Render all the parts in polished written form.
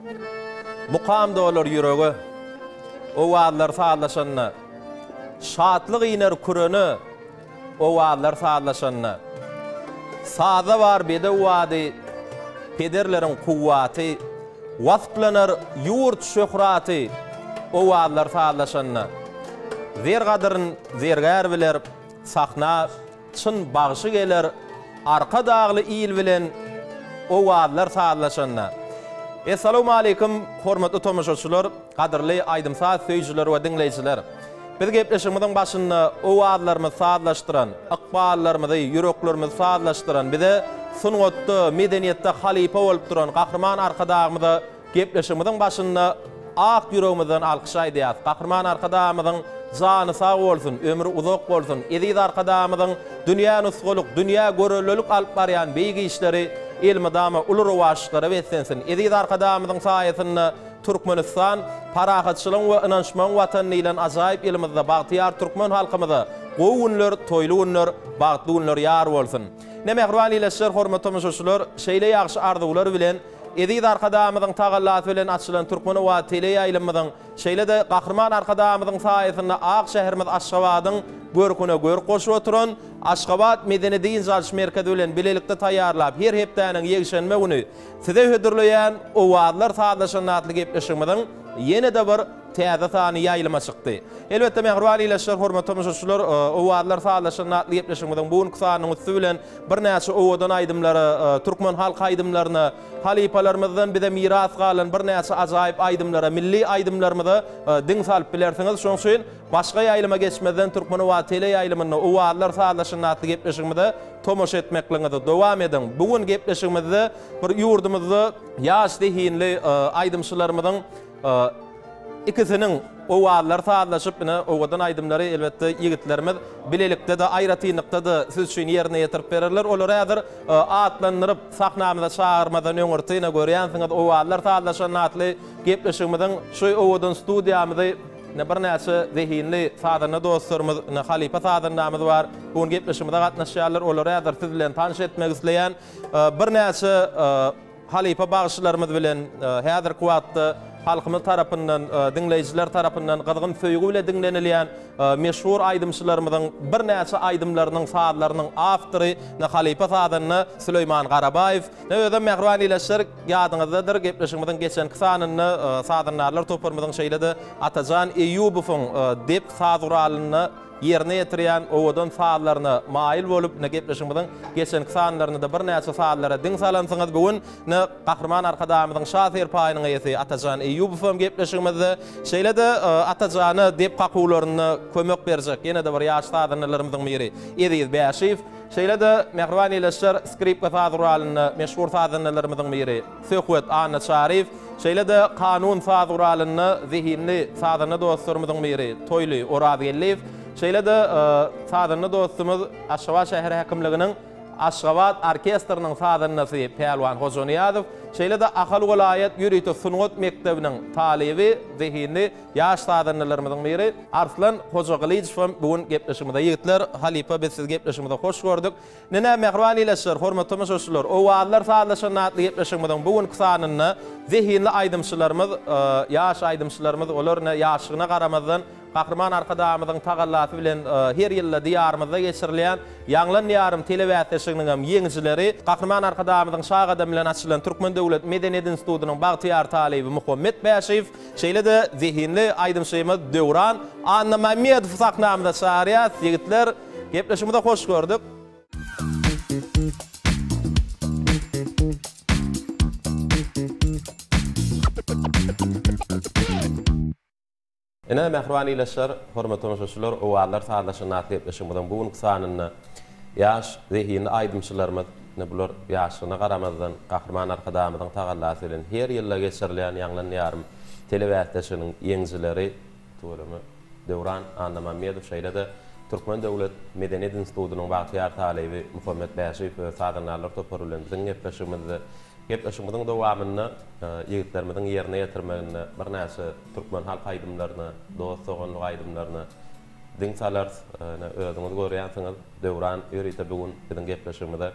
Mukam dolar ýürege, Owazlar sazlaşanda. Şatlyk iner kürene, Owazlar sazlaşanda. Sazda bar bedew bady, Pederleriň kuwwaty, Wasplanar ýurt şöhraty, Owazlar sazlaşanda. Zer gadyryn zergär biler, Sahna çyn bagşy geler, Arkadagly il bilen Owazlar sazlaşanda. Essalawmaleýkim hormatly tomaşaçylar, gadyrly aýdym-saz söýüjiler we diňleýjiler! Biz gepleşigimiziň başynda owazlarymyzy sazlaşdyran, ykballarymyzy, ýüreklerimizi sazlaşdyran, bize sungatda, medeniýetde halypa bolup duran Gahryman Arkadagymyza gepleşigimiziň başynda ak ýüregimizden alkyş aýdýarys. Gahryman Arkadagymyzyň jany sag bolsun, ömri uzak bolsun! Eziz Arkadagymyzyň dünýä nusgalyk, dünýä göreldelik alyp barýan beýik işleri elmydama uly rowaçlyklara beslensin! Eziz Arkadagymyzyň saýasynda Türkmenistan, parahatçylygyň we ynanyşmagyň Watany diýlen ajaýyp ýylymyzda bagtyýar türkmen halkymyza gowy günler, toýly günler, bagtly günler ýar bolsun! Ine, mähriban ildeşler, hormatly tomaşaçylar, şeýle ýagşy arzuwlar bilen, eziz Arkadagymyzyň tagallasy bilen açylan Türkmen owazy teleýaýlymymyzyň, şeýle-de Gahryman Arkadagymyzyň saýasynda ak şäherimiz Aşgabadyň görküne görk goşup oturan Aşgabat medeni-dynç alyş merkezi bilen bilelikde taýýarlap, her hepdäniň ýekşenbe güni Size hödürleýän Owazlar sazlaşanda atly gepleşigimiziň ýene-de bir täze sany ýaýlyma çykdy. Elbetde, mähriban ildeşler, hormatly tomaşaçylar, Owazlar sazlaşanda atly gepleşigimiziň bu günki sanynyň üsti bilen birnäçe owadan aýdymlara, türkmen halk aýdymlaryna, halypalarymyzdan bize miras galan birnäçe ajaýyp aýdymlara, milli aýdymlarymyza diň salyp bilersiňiz. Şonuň üçin başga ýaýlyma geçmezden Türkmen-Owaz teleýaýlymynda Owazlar sazlaşanda atly gepleşigimize tomaşa etmekligiňizi dowam ediň. Bu gün gepleşigimizde bir ýurdumyzda ýaş zehinli aýdymçylarymyzyň ikisiniň owazlary sazlaşyp, ine, owadan aýdymlary elbetde ýigitlerimiz bilelikde-de, aýratynlykda-da siz üçin ýerine ýetirip bererler. Olary häzir atlandyryp, sahnamyza çagyrmadan öňürti, ine, görýänsiňiz, Owazlar sazlaşanda atly gepleşigimiziň şu owadan studiýamyzy Ine birnäçe zehinli sazanda dostlarymyz, ine halypa sazandamyz bar. Bu gün gepleşigimize gatnaşýarlar. Olary häzir siz bilen tanyş etmek isleýän. Birnäçe halypa bagşylarymyz bilen häzirki wagtda halkymyz tarapyndan, diňleýjiler tarapyndan gyzgyn söýgi bile diňlenilýän meşhur aýdymçylarymyzyň birnäçe aýdymlarynyň sazlarynyň awtory, ine halypa sazanda Süleýman Garabaýew. Ine özem mähriban ildeşler, Ýadyňyzdadyr, gepleşigimiziň geçenki sanynda sazandarlar toparymyzyň şeýle-de Atajan Eýýubowyň dep saz guralynda ýerine ýetirýän owadan sazlaryna maýyl bolup, ine, gepleşigimiziň geçenki sanlarynda-da birnäçe sazlara diň salansyňyz. Bu gün, ine, Gahryman Arkadagymyzyň Şa serpaýynyň eýesi Atajan Eýýubow hem gepleşigimizde. Şeýle-de Atajana dep kakuwlarynda kömek berjek ýene-de bir ýaş sazandalarymyzyň biri Eziz Bäşiýew. Şeýle-de, mähriban ildeşler, skripka saz guralynda meşhur sazandalarymyzyň biri Söhbet Annaçaryýew, şeýle-de kanun saz guralynda zehinli sazanda dostlarymyzyň biri Toýly Orazgeldiýew, şeýle-de sazanda dostumyz Aşgabat şäher häkimliginiň Aşgabat orkestriniň sazandasy Pälwan Hojanyýazow, şeýle-de Ahal welaýat ýörite sungat mekdebiniň talyby, zehinli Ýaş sazandalarymyzyň biri Arslan Hojagylyjow hem bu gün gepleşigimizde. Ýigitler, halypa biz sizi gepleşigimizde hoş gördük. Ine, mähriban ildeşler, hormatly tomaşaçylar, Owazlar sazlaşanda atly gepleşigimiziň bu günki sanynda zehinli aýdymçylarymyz, ýaş aýdymçylarymyz, olar ine ýaşlygyna garamazdan Gahryman Arkadagymyzyň tagallasy bilen her ýylda Diýarymyzda geçirilýän Ýaňlan Diýarym telebäsleşiginiň hem ýeňijileri, Gahryman Arkadagymyzyň Şa gadamy bilen açylan Türkmen döwlet medeniýet institutynyň bagtyýar talyby Muhammet Bäşiýew, Şeýle-de zehinli aýdymçymyz Döwran Annamämmedowy sahnamyza çagyrýas. Ýigitler, gepleşigimize hoş gördük. Ine, mähriban ildeşler, hormatly tomaşaçylar, Owazlar sazlaşanda atly gepleşigimiziň bu günki sanynda ýaş, zehinli aýdymçylarymyz, ine, bular ýaşlygyna garamazdan, Gahryman Arkadagymyzyň tagallasy bilen her ýylda geçirilýän Ýaňlan Diýarym telebäsleşiginiň ýeňijileri, tüweleme, Döwran Annamammedow, şeýle-de Türkmen döwlet medeniýet institutynyň bagtyýar talyby Muhammet Bäşiýew öz sazandarlar topary bilen biziň gepleşigimizde. Gepleşigimiziň dowamynda ýigitlerimiziň ýerine ýetirmeginde birnäçe türkmen halk aýdymlaryna, dost-doganlyk aýdymlaryna. diň salarys. Ine, özüňiz görýänsiňiz, Döwran ýörite bu gün biziň gepleşigimize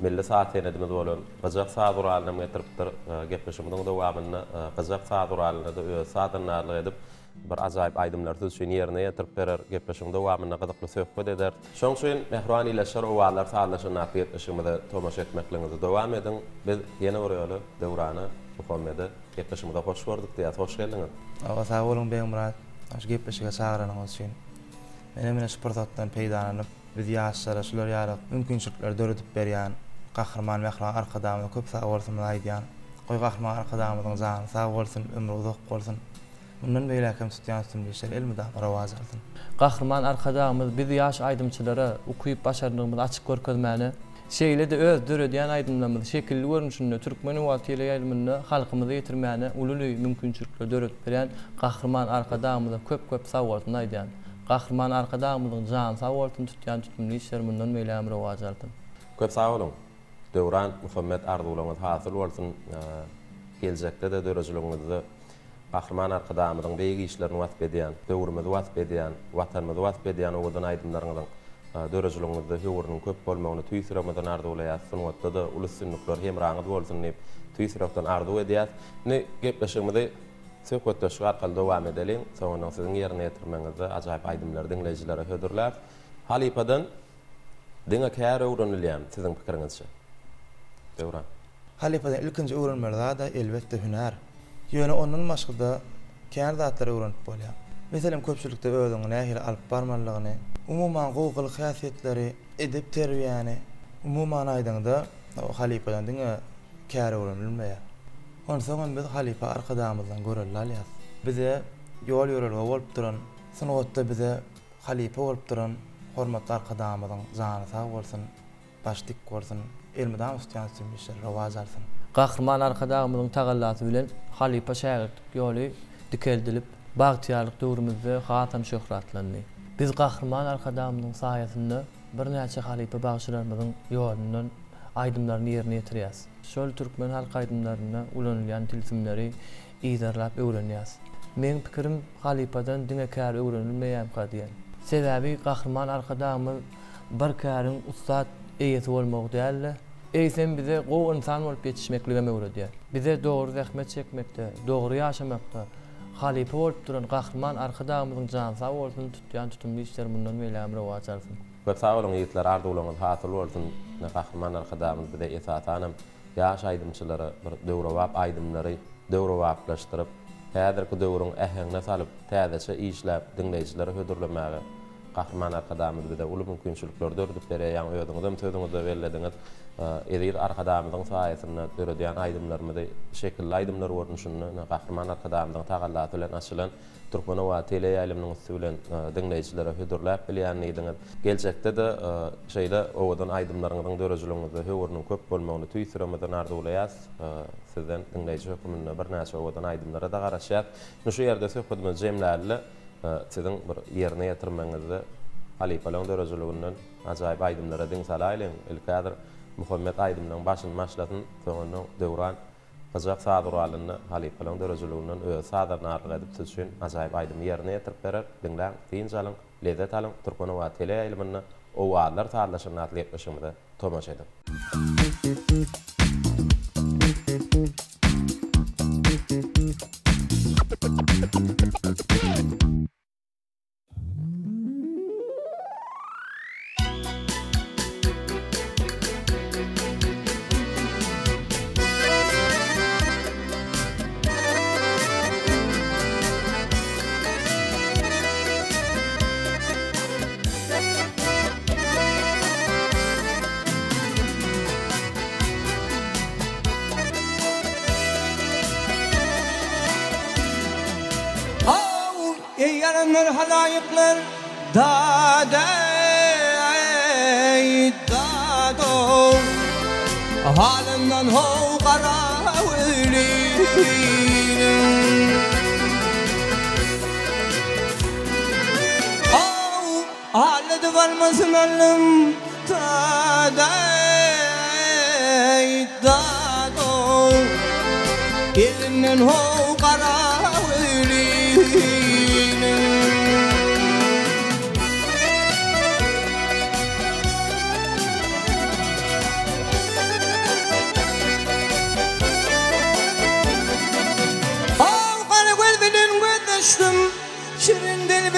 milli saz senedimiz bolan gyjak saz guralyny hem getiripdir. Gepleşigimiziň dowamynda gyjak saz guralynda-da özi sazandarlyk edip, bir ajaýyp aýdymlary siz üçin ýerine ýetirip berer. Gepleşigiň dowamynda gyzykly söhbet ederis. Şonuň üçin, mähriban ildeşler, Owazlar sazlaşan atly gepleşigimize tomaşa etmekligiňizi dowam ediň. Biz ýene bir ýola Döwrana, Muhammede gepleşigimize hoş gördük diýýäs. Hoş geldiňiz! Hawa, sag boluň Begmyrat, şu gepleşige çagyranyňyz üçin. Menem ine şu pursatdan peýdalanyp, biz ýaşlara şular ýaly mümkinçilikleri döredip berýän Gahryman Mähriban Arkadagymyza köp sag bolsunymyzy aýdýan. Goý Gahryman Arkadagymyzyň jany sag bolsun, ömri uzak bolsun. Mundan beýläk hem tutýan üstünli işleri elmydama rowaç alsyn. Gahryman Arkadagymyz biz ýaş aýdymçylara ukyp-başarnygymyzy açyp görkezmäne, şeýle-de öz döredýän aýdymlarymyzy şekilli görnüşinde Türkmen owazy teleýaýlymynda halkymyza ýetirmäne uly-uly mümkinçilikleri döredip berýän Gahryman Arkadagymyza köp-köp sagbolsun aýdýan. Gahryman Arkadagymyzyň jany sag bolsun tutýan tutumly işleri mundan beýlägem rowaç alsyn. Köp sag boluň. Döwran Muhammet arzuwlaryňyz hasyl bolsun. Geljekde-de dörejiligiňizde Gahryman Arkadagymyzyň beýik işlerini wasp edýän, döwrümizi wasp edýän, Watanymyzy wasp edýän owadan aýdymlaryňyzyň dörejiligiňizde höwrüniň köp bolmagyny tüýs ýüregimizden arzuwlaýarys. Sungatda-da uly üstünlikler hemraňyz bolsun diýip, tüýs ýürekden arzuw edýäris. Indi gepleşigimizi söhbetdeşlik arkaly dowam edeliň. Soňundan siziň ýerine ýetirmegiňizde ajaýyp aýdymlary diňleýjilere hödürläris. Halypadan diňe kär öwrenilýärmi, siziň pikiriňizçe? Döwran. Halypadan ilkinji öwrenmeli zad-a elbetde hünär. Ýöne ondan başga-da kän zatlar öwrenip bolýar. Meselem köpçülikde özüňi nähili alyp barmalydygyny, umuman gowy gylyk-häsiýetleri, edep-terbiýäni, umuman aýdaňda halypadan diňe kär öwrenilmeýär. Onsoňam biz halypa Arkadagymyzdan görelde alýas. Bize ýol-ýörelge bolup duran, sungatda bize halypa bolup duran hormatly Arkadagymyzyň jany sag bolsun! Baş dik bolsun, elmydama tutýan üstün işleri rowaç alsyn! Gahryman Arkadagymyzyň tagallasy bilen halypa-şägirtlik ýoly dikeldilip, bagtyýarlyk döwrümizde hasam şöhratlandy. Biz Gahryman Arkadagymyzyň saýasynda birnäçe halypa bagşylarymyzyň ýolundan aýdymlaryny ýerine ýetirýäs. Şol türkmen halk aýdymlarynda ulanylýan tilsimleri yzarlap öwrenýäs. Meň pikirim halypadan diňe kär öwrenilmeýämka diýen. Sebäbi Gahryman Arkadagymyz bir käriň ussat eýesi bolmagy däl-de, eýsem bize gowy ynsan bolup ýetişmekligem öwredýär. Bize dogry zähmet çekmekde, dogry ýaşamakda halypa bolup duran Gahryman Arkadagymyzyň jany sag bolsun, tutýan tutumly işleri mundan beýlägem rowaç alsyn. Köp sag boluň ýigitler arzuwlaryňyz hasyl bolsun Gahryman Arkadagymyz bize esasanam ýaş aýdymçylara bir döwrebap aýdymlary döwrebaplaşdyryp häzirki döwrüň äheňine salyp täzeçe işläp diňleýjilere hödürlemäge Gahryman Arkadagymyz bize uly mümkinçilikleri döredip berýär. Ýaňy özüňizem sözüňizde bellediňiz. Eziz Arkadagymyzyň saýasynda döredýän aýdymlarymyzy şekilli aýdymlar görnüşinde ine Gahryman Arkadagymyzyň tagallasy bilen açylan Türkmen owazy teleýaýlymynyň üsti bilen diňleýjilere hödürläp bilýän diýdiňiz. Geljekde-de şeýle owadan aýdymlaryňyzyň döredijiligiňizde höwrüniň köp bolmagyny tüýs ýüregimizden arzuwlaýarys. Sizden diňleýji höküminde birnäçe owadan aýdymlara-da garaşýarys. Indi şu ýerde söhbedimizi jemläli-le. Siziň bir ýerine ýetirmegiňizde halypalaryň döredijiliginden ajaýyp aýdymlara diň salaýlyň. Ilki häzir Muhammet aýdymlaryň başyny başlasyn, soňundan Döwran gyjak saz guralynda halypalaryň döredijiliginden özi sazandarlyk edip siz üçin ajaýyp aýdymy ýerine ýetirip berer. Diňläň, dynç alyň, lezzet alyň, Türkmen owazy teleýaýlymynda Owazlar sazlaşygynda atly gepleşigimize tomaşa ediň. Haw, eý ýaranlar halaýyklar, dad-eý, dad-ow. Halyndan how gara öliniň. Haw, Halydy almasyn allym, dad-eý, dad-ow. Elinden how gara öliniň.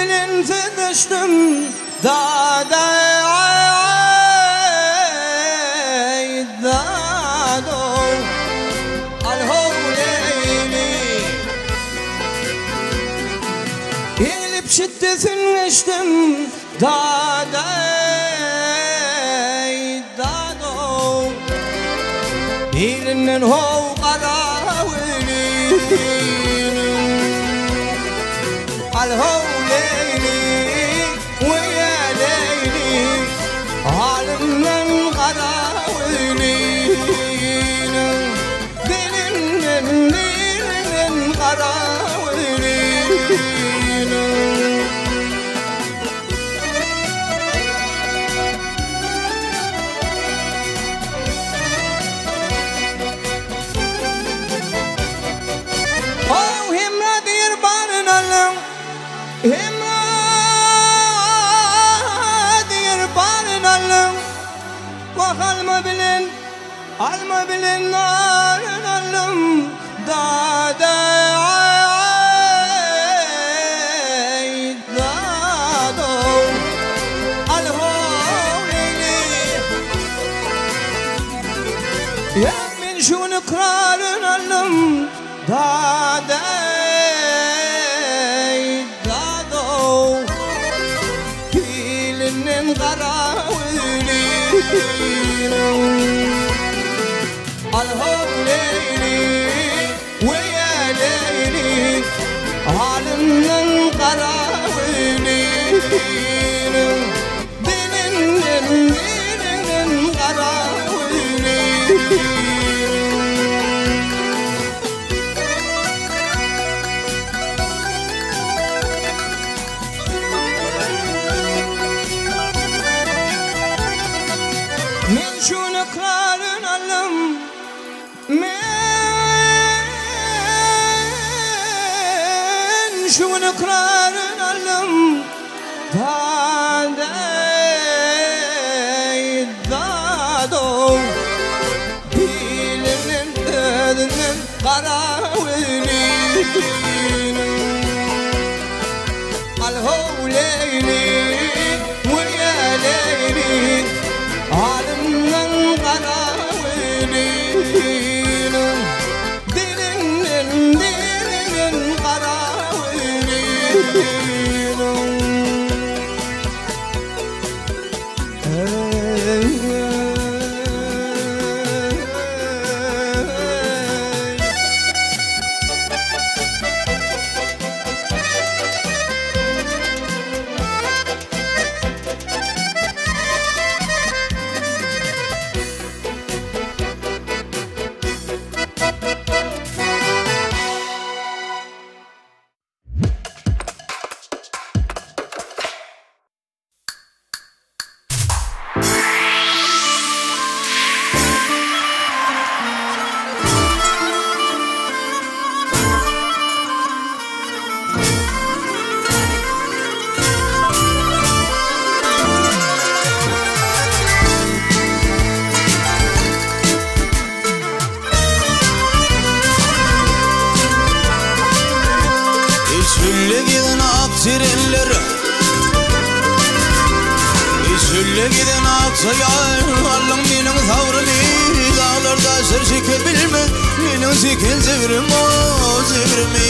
bilen sözleşdim Dadaý dadow Al-how leýli Eglip şitdesin geçdim Dadaý dadow Ilinden how gara welin Al-how leýli we leýli Halymdan gara welin Dilinden dilinden gara welin How Hemra diýr baryn alyň Hemra diýr baryn alyň Wah alma bilen Alma bilen naryn alym Dadaý dadow Al-how leýli Ýa men şu gün ykraryn aldym Dadaý dadow Pilinden gara welin Al-how leýli we ýa leýli Halymdan gara welin Dilinden dilinden gara welin Men şuny ykraryn aldym Men şu gün ykraryn aldym Dadaý dadow Dilinden özünden gara welin Al-how leýli we ýa leýli Halymdan gara welin Dilinden dilinden gara welin Içülle giden ak sirenler Içülle giden ak saýar Allyň meniň sabrymy Daglarda şir çeke bilmez Meniň çeken jebrim o jebrimi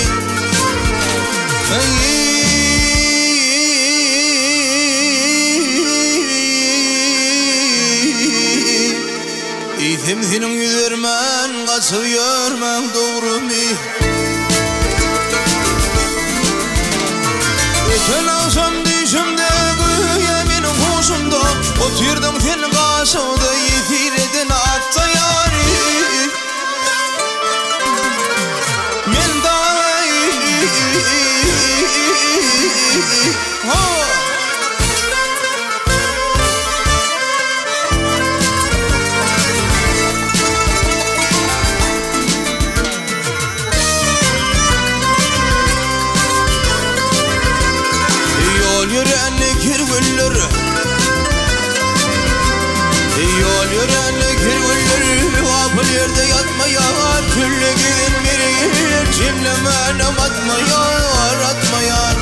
Eýsem seniň ýüz bermän gaçyp ýörmäň dogrumy? Öten agşam düýşümde göýä meniň huşumda Otyrdyň sen gaşymda ýesir eden akja ýary Men daýy Ýol ýörän kerwenler Ýol ýörän kerwenler Gapyl ýerde ýatmaýar Tülle gezen mergeler Jemlemänem atmaýar, atmaýar.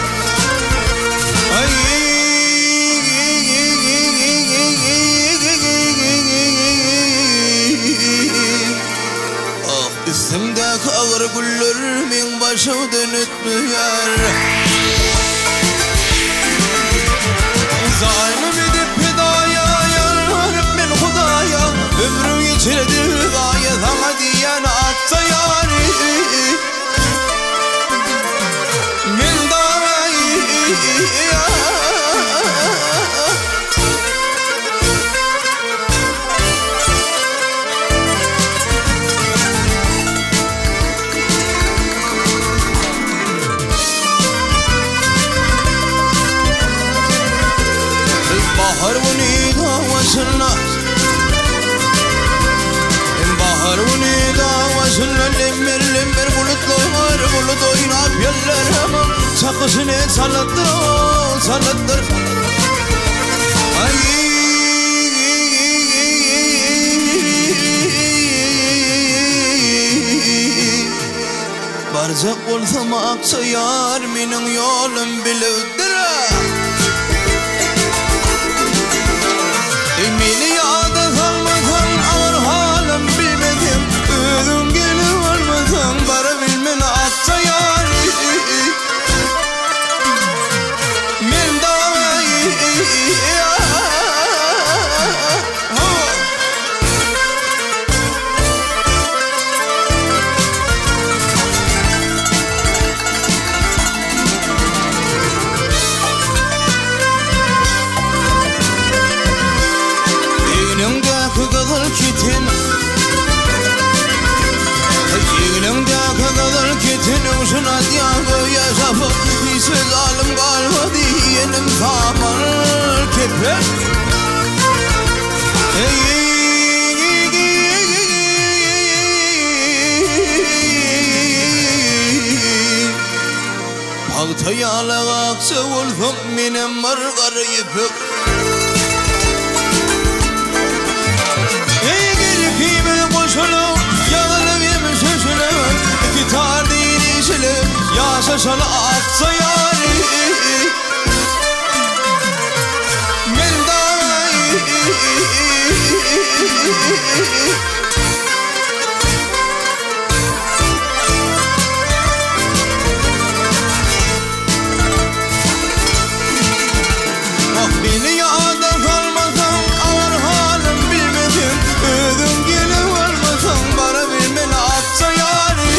Agyr günler meň başymdan ötmeýär. Zalym edip pedaýa, ýalbaryp men Hudaýa, Ömrüm geçirdi zaýa, saňa diýýän atsa ýary. Men daýa. Bahar güni dag başynda Bahar güni dag başynda Lemmer lemmer bulutlar Bulut oýnap ýeller Çakyşyny çalypdyr Çalypdyr Aý Barjak bolsam akja ýar meniň ýolum bilewdir. Meni ýada salmasaň agyr halym bilmeseň özüň gelip almasaň barabilmen akja ýar. Men Egniňdäki gyzyl keten Egniňdäki gyzyl keten Öwşün atýan göýä şapak Hiç zalym galmady Ýenim saman kepek Pagta ýaly akja bolsam menem bir gara ýüpek. Eý gelip goşulyp, ýazylyp hem şaşylyp, Iki tar diýlişilip, ýaşaşaly akja ýaly. Men Ah meni ýada salmasaň agyr halym bilmeseň Özüň gelip almasaň barabilmen akja ýaly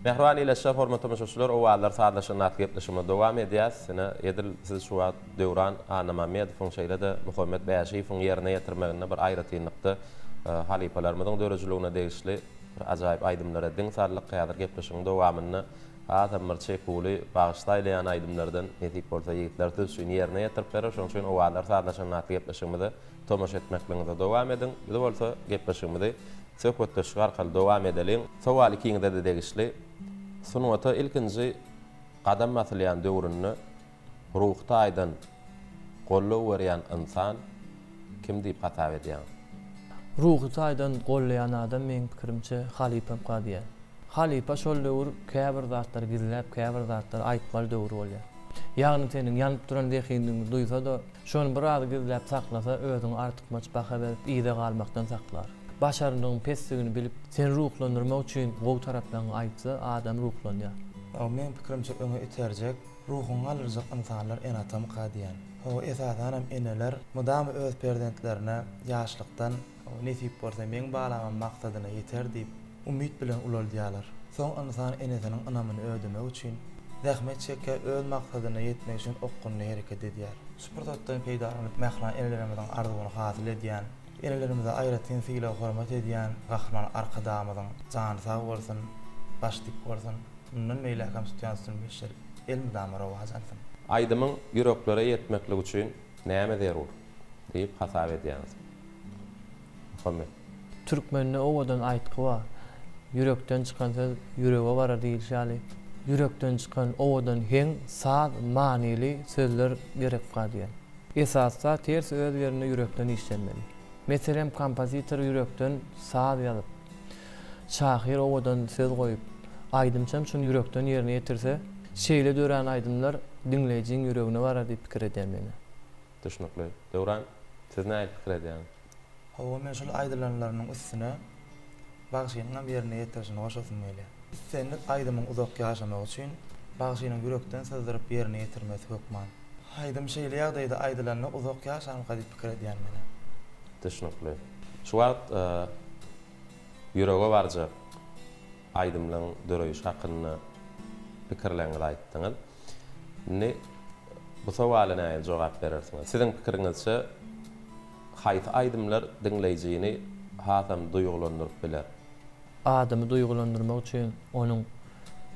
Mähriban ildeşler, hormatly tomaşaçylar, Owazlar sazlaşan atly gepleşigimizi dowam edýäs. Ine, edil siz şu wagt Döwran Annamammedowyň, şeýle-de Muhammet Bäşiýewiň ýerine ýetirmeginde bir aýratynlykda halypalarymyzyň döredijiligine degişli bir ajaýyp aýdymlara diň saldyk. Häzir gepleşigiň dowamynda Hasam bir çekuwly bagşy saýlaýan aýdymlardan nesip bolsa ýigitler siz üçin ýerine ýetirip berer. Şonuň üçin Owazlar sazlaşan atly gepleşigimize tomaşa etmekligiňizi dowam ediň. Biz bolsa gepleşigimizi söhbetdeşlik arkaly dowam edeliň. Sowal ikiňize-de degişli. Sungata ilkinji gadam basylýan döwründe ruhy taýdan goldaw berýän ynsan kim diýip hasap edýäňiz? Ruhy taýdan gollaýan adam meň pikirimçe halypamka diýýän. Halypa şol döwür käbir zatlary gizläp, käbir zatlary aýtmaly döwri bolýar. Ýagny seniň ýanyp duran zehinligiňi duýsa-da, şony biraz gizläp saklasa, özüňe artykmaç baha berip, yza galmakdan saklar. Başarnygyň pesdigini bilip, seni ruhlandyrmak üçin gowy taraplaryňy aýtsa, adam ruhlanýar. Meň pikirimçe öňe iterjek, ruhuňy galdyrjak ynsanlar ene-atamyka diýýän. Hawa, esasanam eneler mydama öz perzentlerine ýaşlykdan nesip bolsa meň balamam maksadyna ýeter diýip, umyt bilen ulaldýarlar. Soň ynsan enesiniň ynamyny ödemek üçin zähmet çekýär, öz maksadyna ýetmek üçin okgunly hereket edýär. Şu pursatdan peýdalanyp mähriban enelerimiziň arzuwyny hasyl edýän, enelerimize aýratyn sylag-hormat edýän Gahryman Arkadagymyzyň jany sag bolsun! Baş dik bolsun. Mundan beýläk hem tutýan üstünlikli işler elmydama rowaç alsyn. Aýdymyň ýüreklere ýetmekligi üçin näme zerur diýip hasap edýäňiz? Muhammet. Türkmende owadan aýtgy bar. Ýürekden çykan söz ýürege barar diýilişi ýaly, ýürekden çykan owadan heň, saz, manyly sözler gerekka diýen. Esasy zat hersi öz ýerinde ýürekden işlenmeli. Meselem kompozitor ýürekden saz ýazyp, şahyr owadan söz goýup, aýdymçam şuny ýürekden ýerine ýetirse, şeýle dörän aýdymlar diňleýjiň ýüregine barar diýip pikir edýän men. Düşnükli. Döwran, siz nähili pikir edýäňiz? Hawa, men şol aýdylanlarynyň üstüne bagşynyňam ýerine ýetirişini goşasym gelýär. Islendik aýdymyň uzak ýaşamagy üçin bagşynyň ýürekden syzdyryp ýerine ýetirmesi hökman. Aýdym şeýle ýagdaýda aýdylanda uzak ýaşarmyka diýip pikir edýän menä. Düşnükli. Şu wagt ýürege barjak aýdymlaň döreýşi hakynda pikirleriňizi aýtdyňyz. Indi bu sowala nähili jogap berersiňiz? Siziň pikiriňizçe haýsy aýdymlar diňleýjini hasam duýgulandyryp biler? Adamy duýgulandyrmak üçin onuň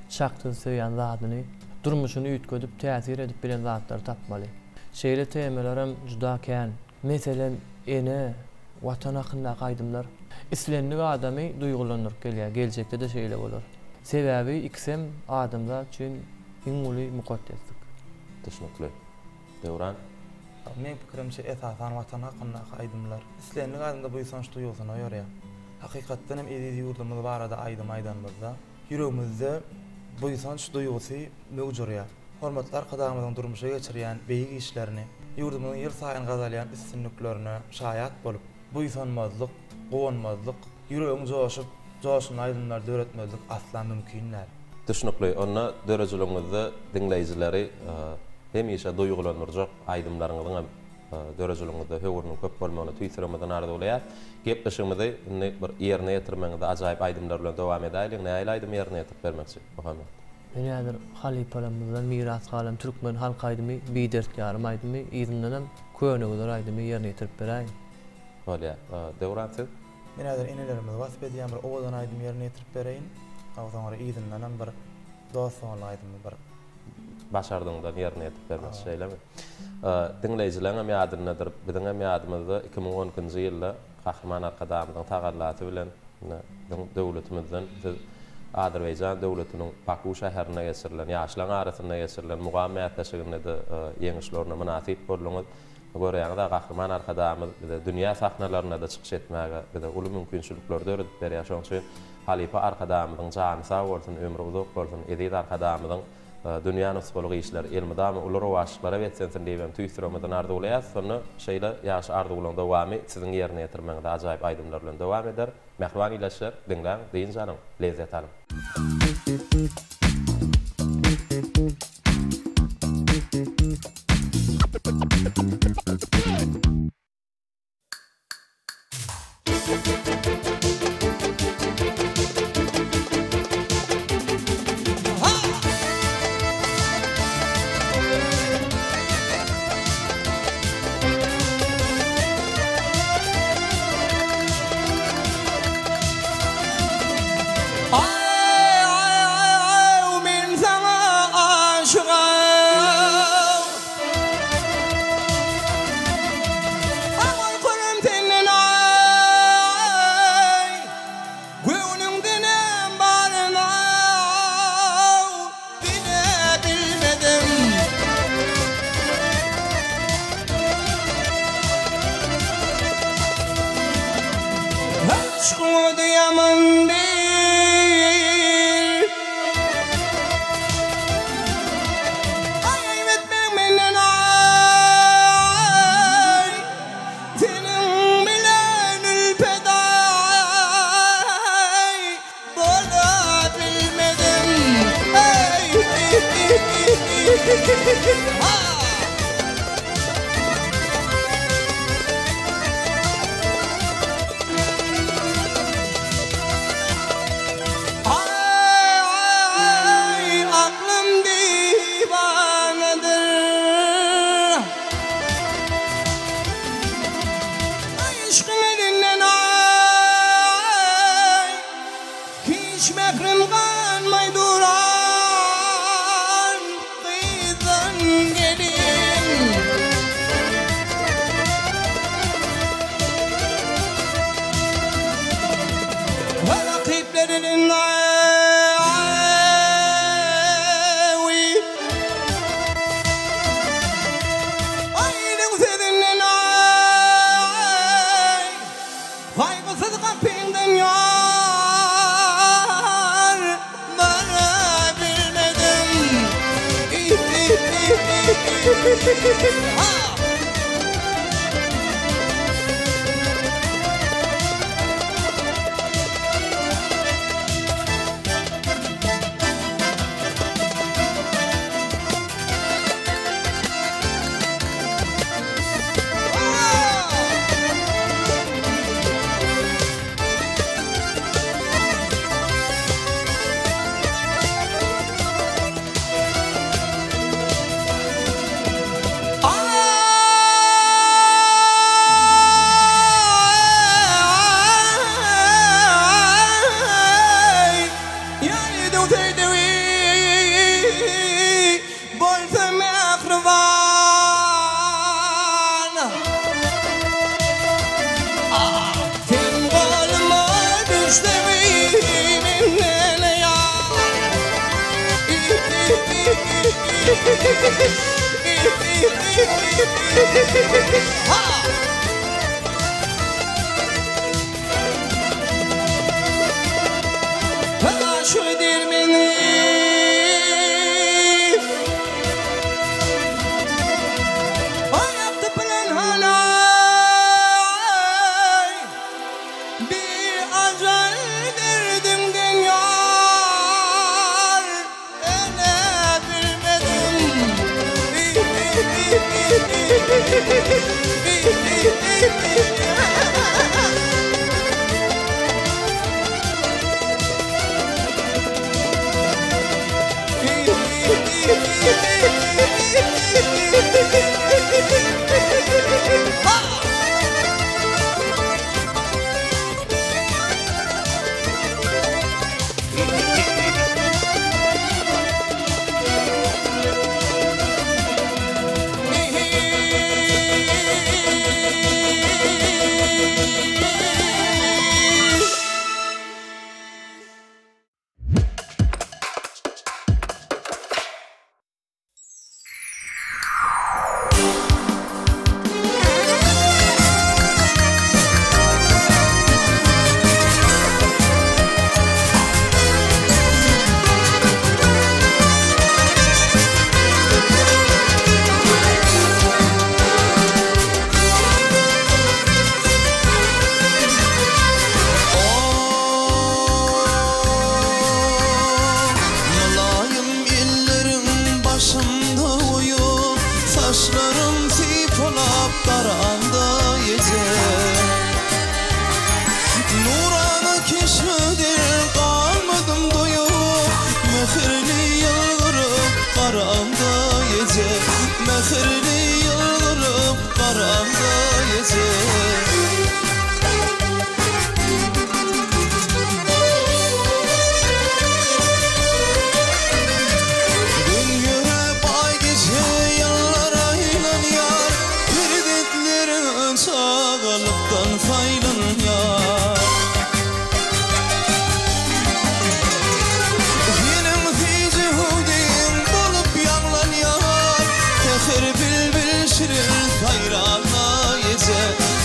çaksyz söýen zadyny, durmuşyny üýtgedip, täsir edip bilen zatlary tapmaly. Şeýle temalarem juda kän. Meselem, ene, Watan hakyndaky aýdymlar islendik adamy duýgulandyryp gelýär, geljekde-de şeýle bolar. Sebäbi ikisem adamzat üçin iň uly mukaddeslik. Düşnükli. Döwran. Meň pikirimçe esasan Watan hakyndaky aýdymlar islendik adamda buýsanç duýgusyny oýarýar. Hakykatdan hem eziz ýurdumyz barada aýdym aýdanymyzda ýüregimizde buýsanç duýgusy möwç urýar. Hormatly Arkadagymyzyň durmuşa geçirýän beýik işlerini, ýurdumyzyň ýylsaýyn gazalýan üstünliklerine şaýat bolup, buýsanmazlyk, guwanmazlyk, ýüregiň joşup, joşgunly aýdymlar döretmezlik asla mümkin däl. Düşnükli. Onda döredijiligiňizde diňleýjileri hemişe duýgulandyrjak aýdymlaryňyzyň hem döredijiligiňizde höwrüniň köp bolmagyny tüýs ýüregimizden arzuwlaýas. Gepleşigimizi indi bir ýerine ýetirmegiňizde ajaýyp aýdymlar bilen dowam edäýeliň. Nähili aýdym ýerine ýetirip bermekçi, Muhammet? Men häzir halypalarymyzdan miras galan türkmen halk aýdymy Bidert ýarym aýdymy, yzyndanam Köne güzer aýdymy ýerine ýetirip beräýin. Bolýar. Döwran siz? Men häzir enelerimizi wasp edýän bir owadan aýdym ýerine ýetirip bereýin. Soňra yzyndanam bir dost-doganlyk aýdymy bir. Başardygyňdan ýerine ýetirip bermekçi, şeýlemi? Diňleýjileňem ýadyndadyr, biziňem ýadymyzda 2012-nji ýylda Gahryman Arkadagymyzyň tagallasy bilen ine, biziň döwletimizden siz Azerbaýjan döwletiniň Baku şäherinde geçirilen, ýaşlaryň arasynda geçirilen mugam bäsleşiginde-de ýeňiş ornuna mynasyp bolduňyz. Görýäňiz-ä, Gahryman Arkadagymyz bize dünýä sahnalarynda-da çykyş etmäge bize uly mümkinçilikleri döredip berýär. Şonuň üçin halypa Arkadagymyzyň jany sag bolsun, ömri uzak bolsun, eziz Arkadagymyzyň dünýä nusgalyk işleri elmydama uly rowaçlyklara beslensin diýip hem tüýs ýüregimizden arzuwlaýarys. Şonda şeýle ýagşy arzuwlaryň dowamy siziň ýerine ýetirmegiňizde ajaýyp aýdymlar bilen dowam eder. Mähriban ildeşler, diňläň, dynç alyň, lezzet alyň! Aý, ýaýdyň söýdügi bolsa mähriban. Sen goluma düşdügi menden ýar. Şu meni Ayakta bilen halay Bir acayip derdimden yar Ele bilmedim. Mylaýym elleriň başymda goýup, Saçlarym sypalap daranda ýeje. Nurana keşbeden galmadym doýup, Mähirli ýylgyryp garanda ýeje. Mähirli ýylgyryp garanda ýeje. Gün ýöräp aý gije ýyllar aýlanýar, Perzentleriň çagalykdan saýlanýar. Seniň süýji hüwdüň bolup ýaňlanýar, Säher bilbil şirin saýranda ýeje.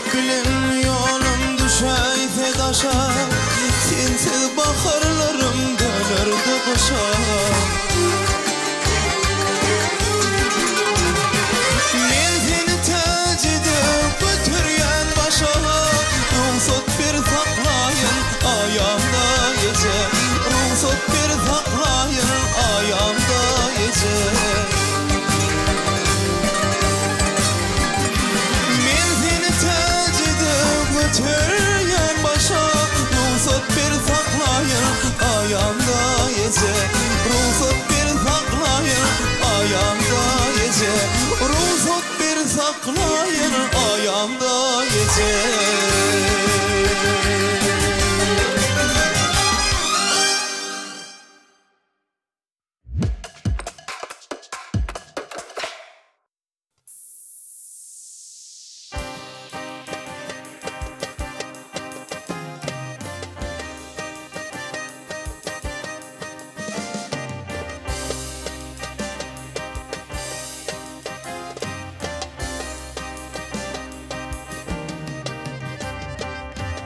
Ýürek bilen ýolum düşäýse daşa, Sensiz baharlarym dönerdi gyşa. Men seni täç edip göterýän başa, Rugsat ber saklaýyn aýamda eje, Rugsat ber saklaýyn aýamda eje. Men seni täç edip göterýän başa, Rugsat ber saklaýyn aýamda eje, Rugsat ber saklaýyn aýamda eje, Rugsat ber saklaýyn aýamda eje.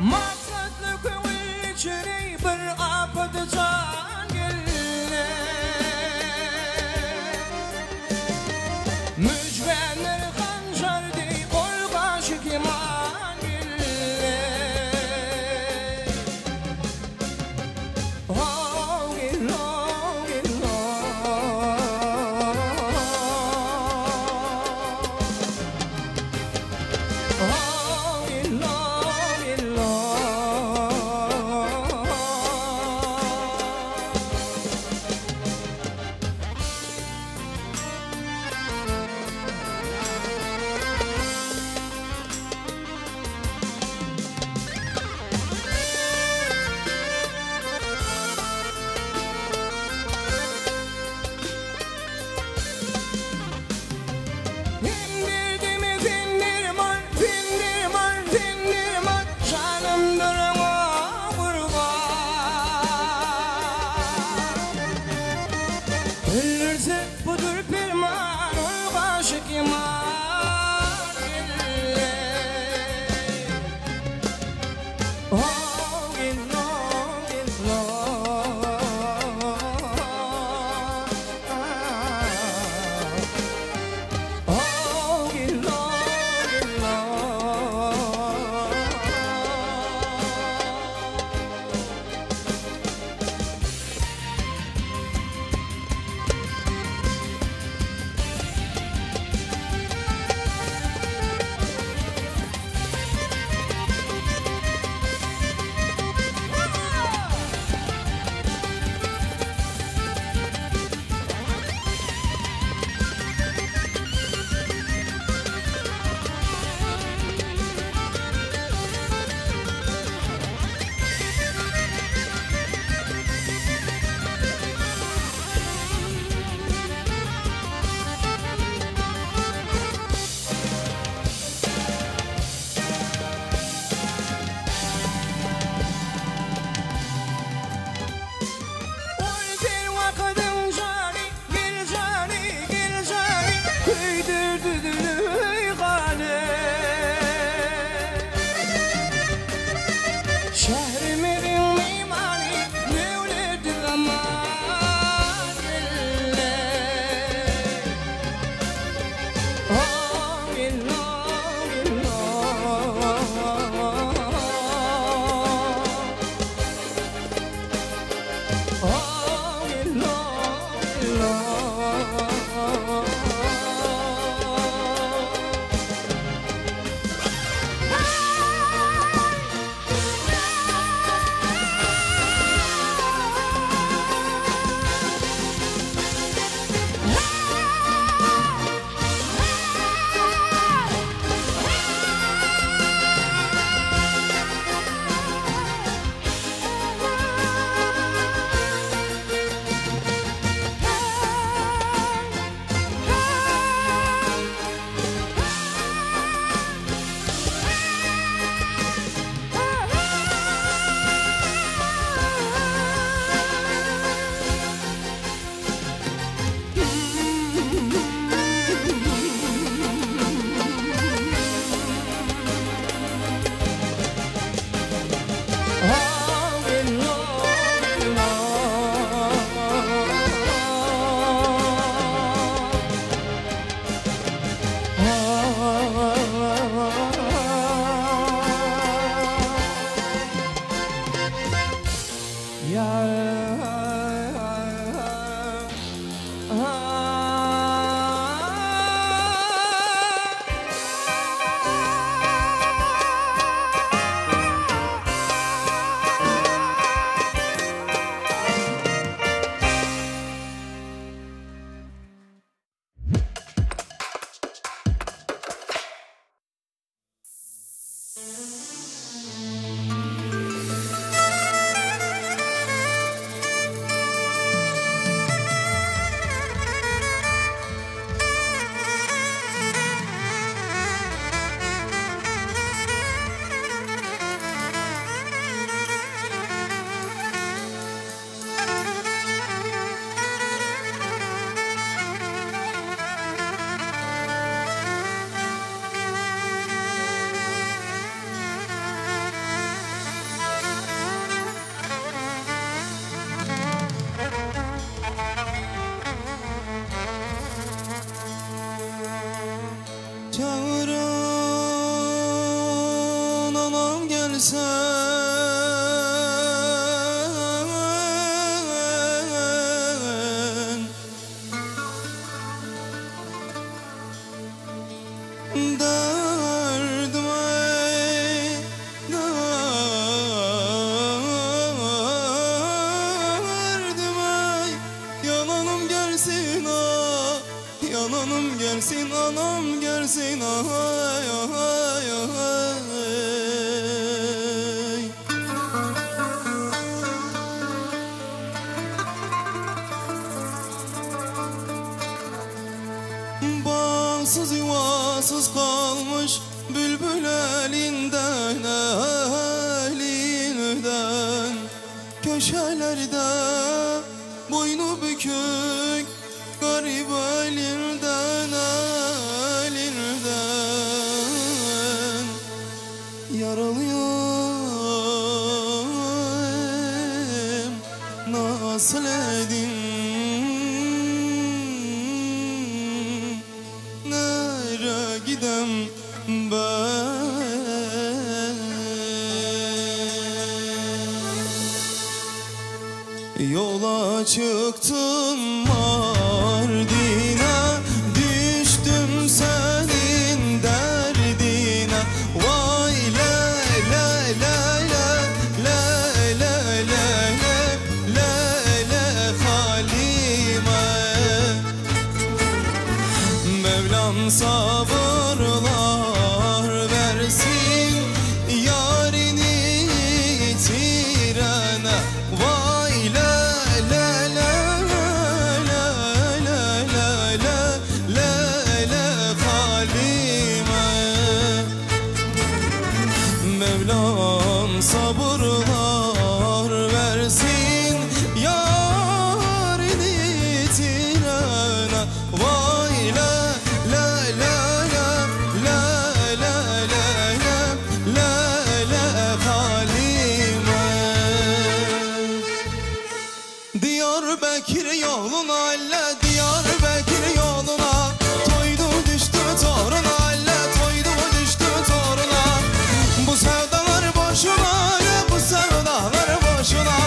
Maksatly köňül içre bir apat jan geldi. Mücvenler hanjar deý ol gaşy keman geldi. How gel, how gel, how. Çagyran anam gelsen. Derdim ey, derdim ey, yananım gelsin ah, yananım gelsin anam gelsin ay ay ay. Bağsız yuvasız kalmış bülbül elinden elinden Köşelerde boynu bükük garip elinden elinden Yaralıyım nasıl edin Nere gidem ben Yola çıktım Mardin'e Düştüm senin derdine Vay le le le le le le le le le le Halime Mevlam sabırlar versin Yarini yitirene Vay le le le le le le le le le Halime Mevlam sabırlar versin Yarini yitirene Vay le le le le le le le le le le Halime Diyarbakır yoluna elle Diyarbakır yoluna Toydu düştü toruna elle Toydu düştü toruna Bu sevdalar boşuna elle, Bu sevdalar boşuna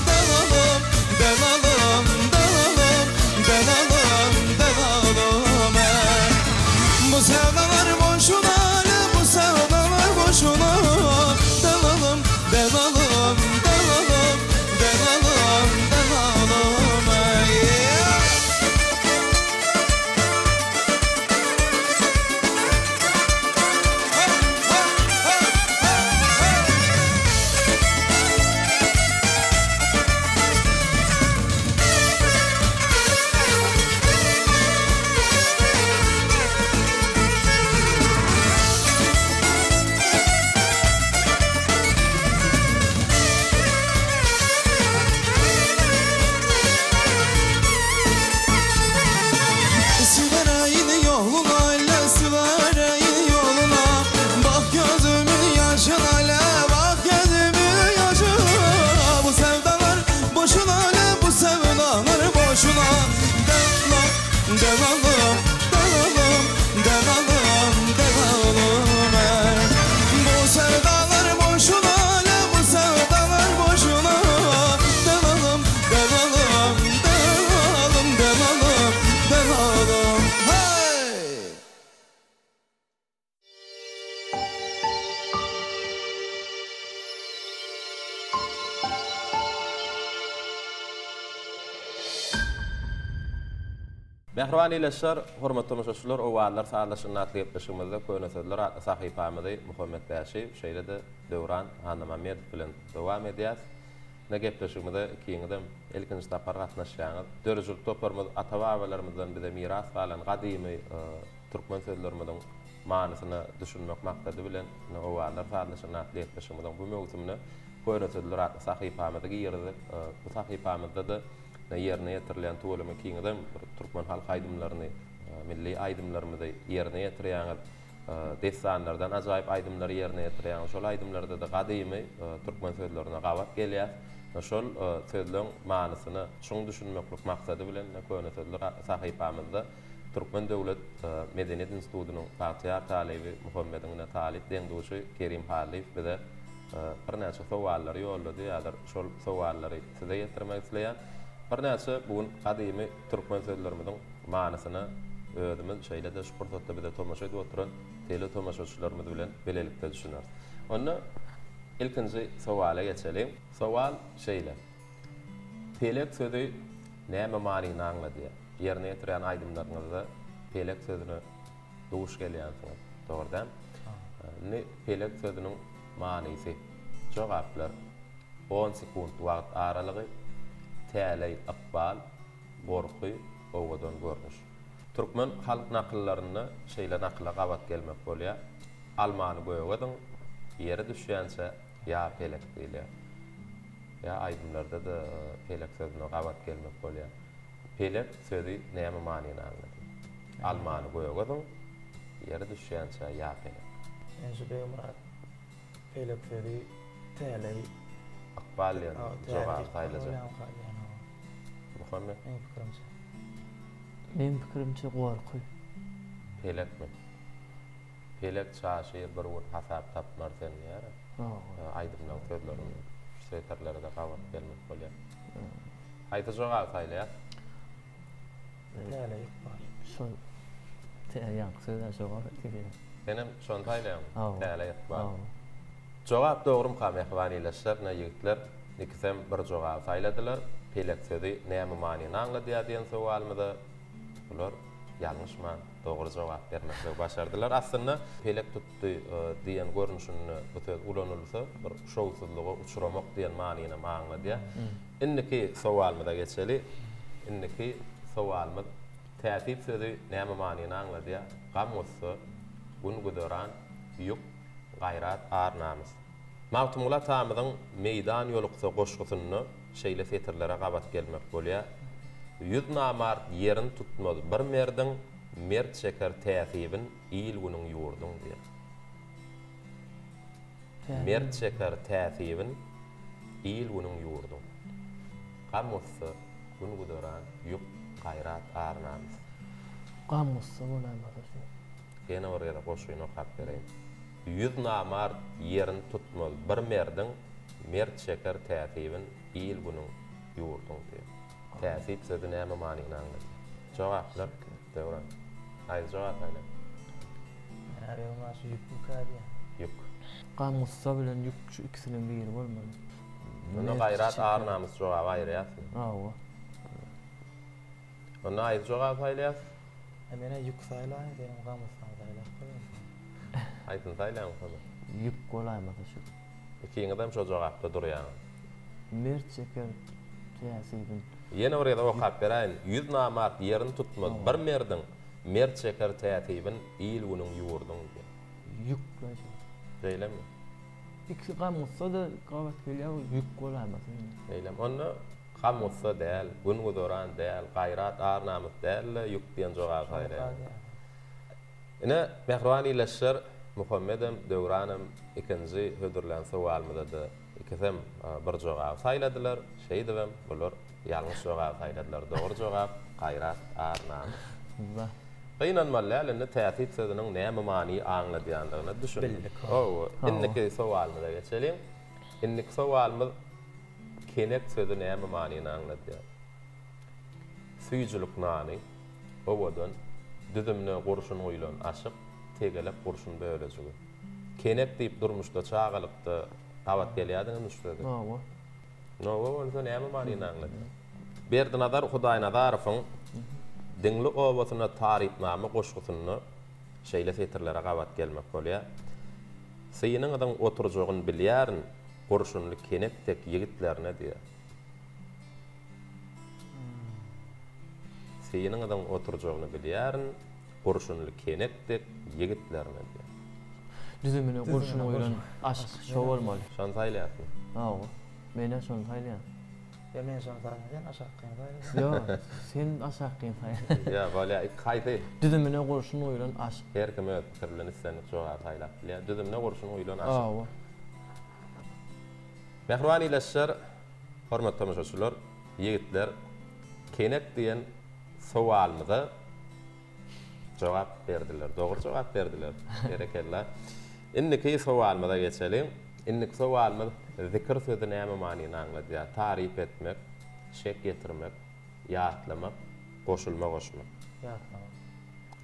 Delalım delalım delalım Delalım delalım ey. Bu sevdalar boşuna elle, Bu sevdalar boşuna Delalım delalım delalım Delalım delalım ey. Sivereyin yoluna le sivereyin yoluna Bak gözümün yaşına le bak gözümün yaşına Bu sevdalar boşuna le bu sevdalar boşuna Delalım delalım delalım delalım delalım ey. Bu sevdalar boşuna le bu sevdalar boşuna Delalım delalım delalım delalım delalım Hey! Mähriban ildeşler, hormatly tomaşaçylar, Owazlar sazlaşygynda atly gepleşigimizde Köne sözler atly sahypamyzy Muhammet Bäşiýew, şeýle-de Döwran Annamammedow bilen dowam edýäs. Ine gepleşigimize ikiňizem ilkinji sapar gatnaşýaňyz. Döredijilik toparymyz ata-babalarymyzdan bize miras galan gadymy türkmen sözlerimiziň manysyna düşünmek maksady bilen ine Owazlar sazlaşygynda atly gepleşigimiziň bu möwsümine Köne sözler atly sahypamyzy girizdik. Bu sahypamyzda-da ýerine ýetirilýän tüweleme ikiňizem bir türkmen halk aýdymlaryny, milli aýdymlarymyzy ýerine ýetirýäňiz. Dessanlardan ajaýyp aýdymlary ýerine ýetirýäňiz. Şol aýdymlarda-da gadymy türkmen sözlerine gabat gelýäs. Şol sözleň manysyna çuň düşünmeklik maksady bilen Köne sözler atly sahypamyzda. Türkmen döwlet medeniýet institutynyň bagtyýar talyby Muhammediň ine talyp deň-duşy Kerim Hallyýew bize birnäçe sowallary ýollady. Häzir şol sowallary size ýetirmek isleýän. Birnäçe bu gün gadymy türkmen sözlerimiziň manysyna özümiz, şeýle-de şu pursatda bize tomaşa edip oturan teletomaşaçylarymyz bilen bilelikde düşüneris. Onda ilkinji sowala geçeliň. Sowal şeýle. Pelek sözi näme manyny aňladýar? Ýerine ýetirýän aýdymlaryňyzda pelek sözüne duş gelýänsiňiz, dogry dälmi? Indi pelek sözüniň manysy. Jogaplar, on sekunt wagt aralygy, täleý, ykbal, gorky, owadan görnüş. Türkmen halk nakyllarynda şeýle nakyla gabat gelmek bolýar, Almany göge zyň, ýere düşýänçä ýa pelek diýilýär. Ýa aýdymlarda-da pelek sözüne gabat gelmek bolýar. Pelek sözi näme manyny aňladýar? Almany göge zyň, ýere düşýänçä ýa pelek. Men şu Begmyrat pelek sözi täleý. Ykbal diýen jogaby saýlajak. Muhammet. Meň pikirimçe. Meň pikirimçe gorky. Pelekmi? Pelek çaşyr bir gün hasap tapmar sen diýýär. Aýdymlaň sözlerinde şu setirlere-de gabat gelmek bolýar. Haýsy jogaby saýlaýas? Täleý ykbal. Şol ýaňky söze jogap etdi. Senem şony saýlaýaňmy? Täleý ykbal. Jogap dogrumyka mähriban ildeşler, ine ýigitler ikisem bir jogaby saýladylar. Pelek sözi näme manyny aňladýar diýen sowalymyza bular ýalňyşman dogry jogap bermekligi başardylar. Aslynda pelek tutdy diýen görnüşinde bu söz ulanylsa bir şowsuzlyga uçramak diýen manynam aňladýar. Indiki sowalymyza geçeli. Indiki sowalymyz Täsip sözi näme manyny aňladýar? Gam-gussa, gün-güzeran, ýük, gaýrat, ar-namys. Magtymguly atamyzyň Meýdan ýoluksa goşgusynda şeýle setirlere gabat gelmek bolýar, Ýüz namart ýerin tutmaz bir merdiň, Mert çeker täsibin il-günüň ýurduň diýýär. Mert çeker täsibin il-günüň ýurduň. Gam-gussa, gün-güzeran, ýük, gaýrat, ar-namys. Gam-gussa bolaýmasa şu. Ýene bir gezek goşgyny okap bereýin. Ýüz namart ýerin tutmaz bir merdiň, Mert çeker täsibin il-günüň, ýurduň diýen. Täsip sözi näme manyny aňladýar? Jogaplar, Döwran. Haýsy jogaby saýlaň? Näme ýok, şu ýükmükä diýýän. Ýük. Gam-gussa bilen ýük şu ikisiniň biri bolmaly. Onda gaýrat, ar-namys jogaby aýyrýasmy? Hawa. Onda haýsy jogaby saýlaýas? E menä ýük saýlaýyn, senem gam-gussaňy saýlap goýarsyň. Haýsyny saýlaýaň Muhammet? Ýük bolaýmasa şu. Ikiňizem şo jogapda durýaňyz. Mert çeker täsibin. Ýene bir gezek okap beräýin. Ýüz namart ýerin tutmaz bir merdiň, Mert çeker täsibin il-günüň ýurduň diýen. Ýük şu. Şeýlemi? Ikisi gam-gussa-da gabat gelýär, ýük bolaýmasa indi. Şeýlemi? Onda gam-gussa däl, gün-güzeran däl, gaýrat, ar-namys däl-de, ýük diýen jogaby saýlaýaň. Ine, mähriban ildeşler, Muhammedem, Döwranam ikinji hödürlän sowalymyza-da ikisem bir jogaby saýladylar. Şeýdibem, bular ýalňyş jogaby saýladylar. Dogry jogap, gaýrat, ar-namys. Gynanmaly däl, indi täsip sözüniň näme many aňladýandygyna düşündik. Bildik. Hawa. Indiki sowalymyza geçeliň. Indiki sowalymyz kenek sözi näme manyny aňladýar? Süýjülik nany. Owadan, düzümine gurşun guýlan aşyk, tegelek gurşun bölejigi. Kenek diýip durmuşda çagalykda gabat gelýärdiňizmi şu söze? Nowa. Nowa bolsa näme manyny aňladýar? Berdinazar Hudaýnazarowyň Diňli obasyna tarypnama goşgusynda şeýle setirlere gabat gelmek bolýar, Synyňyzyň oturjagyn bilýärin, Gurşunly kenek dek ýigitlerine diýýär. Synyňyzyň oturjagyny bilýärin, gurşunly kenek dek ýigitlerine diýýär. Düzümine gurşun guýlan aşyk şo bolmaly. Şony saýlaýasmy? Hawa. Men-ä şony saýlaýan. Ýa men şony saýlaýan, sen aşakkyny saýlaýaň. Ýok, sen aşakkyny saýla. Ýa, bolýa. Haýsy? Düzümine gurşun guýlan aşyk. Her kim öz pikiri bilen islendik jogaby saýlap bilýär. Düzümine gurşun guýlan aşyk. Hawa. Mähriban ildeşler, Hormatly tomaşaçylar, ýigitler, kenek diýen sowalymyza. Jogap berdiler. Dogry jogap berdiler. Berekella. Indiki sowalymyza geçeliň. Indiki sowalymyz zikir sözi näme manyny aňladýar? Taryp etmek, şek ýetirmek, ýatlamak, goşulma goşmak. Ýatlamak.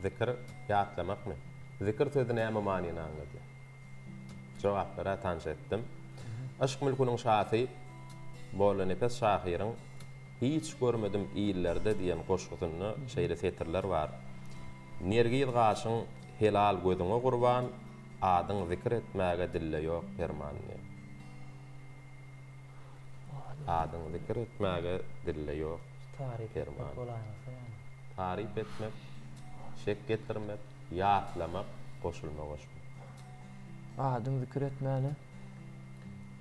Zikir ýatlamakmy? Zikir sözi näme manyny aňladýar? Jogaplara tanyş etdim. Yşk mülküniň şasy Mollanepes şahyryň Hiç görmedim illerde diýen goşgusynda şeýle setirler bar, Nergiz gaşyň helal gözüňe gurban, Adyň zikir etmäge dilde ýok perman diýen. Adyň zikir etmäge dilde ýok perman. Taryp etmek, şek getirmek, ýatlamak, goşulma goşmak. Adyň zikir etmäne.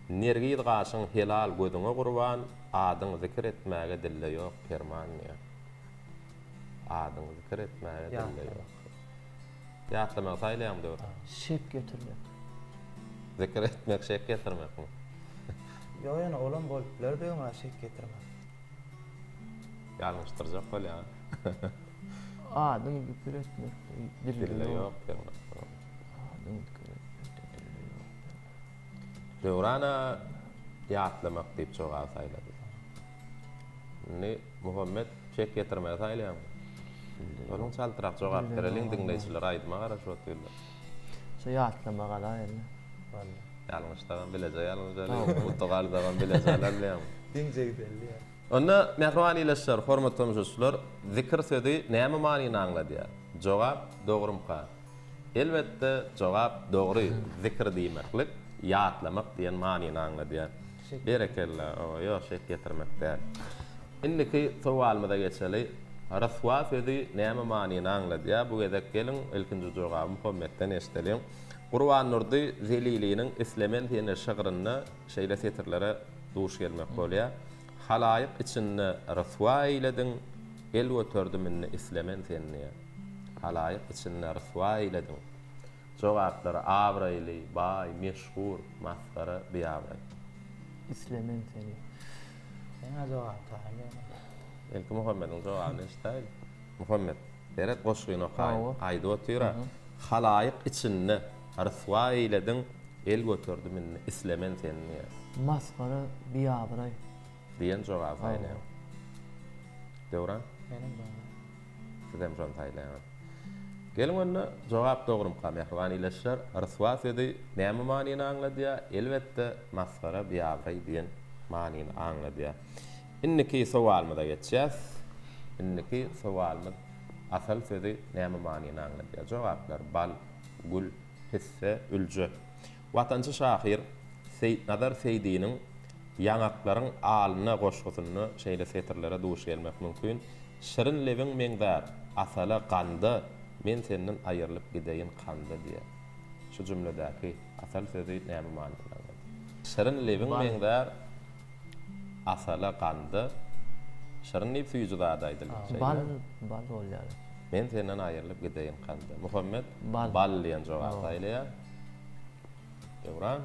Nergiz gaşyň helal gözüňe gurban, Adyň zikir etmäge dilde ýok perman diýýär. Adyň zikir etmäge dilde ýok. Ýatlamagy saýlaýaňmy Döwran? Şek getirmek. Zikir etmek şek getirmekmi? Ýok ýöne olam bolup biler Begmyrat şek getirmek. Ýalňyşdyrjak bolýaň. Adyň zikir etmek dilde ýok perman. Adyň zikir etmekde dilde ýok perman. Döwrana ýatlamak diýip jogaby saýlady. Indi Muhammet çek getirmegi saýlaýarmy? Onuň çaltrak jogap bereliň diňleýjiler aýdyma garaşyp otyrlar. Şu ýatlama galaýyn. Boldy. Ýalňyşsagam bileje ýalňyşaly, utuk alsagam bileje alaly diýýäňmi? Diňje gideli diýýär. Onda mähriban ildeşler, hormatly tomaşaçylar, zikir sözi näme manyny aňladýar? Jogap dogrumyka? Elbetde, jogap dogry, zikr diýmeklik, ýatlamak diýen manyny aňladýar. Berekella, oba, ýok, şek ýetirmek däl. Indiki sowalymyza geçeli. Ryswa sözi näme manyny aňladýar? Bu gezek geliň, ilkinji jogaby Muhammetden eşideliň. Gurbandurdy Zeliliniň Islemen seni şygrynda şeýle setirlere duş gelmek bolýar, Halaýyk içinde ryswa eýlediň, El göterdim indi islemen seni diýýär. Halaýyk içinde ryswa eýlediň. Jogaplary abraýly, baý, meşhur, masgara, biabraý. Islemen seni. Meň-ä jogabym taýyn Begmyrat. Ilki Muhammediň jogabyny eşidäýeli. Muhammet, seret goşgyny okaýyn. Aýdyp otyr-a. Halaýyk içinde ryswa eýlediň, el göterdim indi islemen seni diýýär. Masgara, biabraý. Diýen jogaby saýlaýaň. Döwran? Menem şony. Sizem şony saýlaýaňyz. Geliň onda, jogap dogrumyka, mähriban ildeşler? Ryswa sözi näme manyny aňladýar? Elbetde, masgara, biabraý diýen manyny aňladýar. Indiki sowalymyza geçýäs. Indiki sowalymyz asal sözi näme manyny aňladýar? Jogaplar, bal, gül, pisse, ülje. Watançy şahyr Seýitnazar Seýdiniň Ýaňaklaryň alyna goşgusynda şeýle setirlere duş gelmek mümkin, Şirin lebiň meňzär asala, ganda, Men senden aýrylyp gideýin kanda diýýär. Şu jümledäki asal sözi näme manyny aňladýar? Şirin lebiň meňzär asala, ganda, Şirin diýip süýji zada aýdylýar. Şeýle. Bal, bal bolýar. Men senden aýrylyp gideýin kanda. Muhammet bal diýen jogaby saýlaýar. Döwran.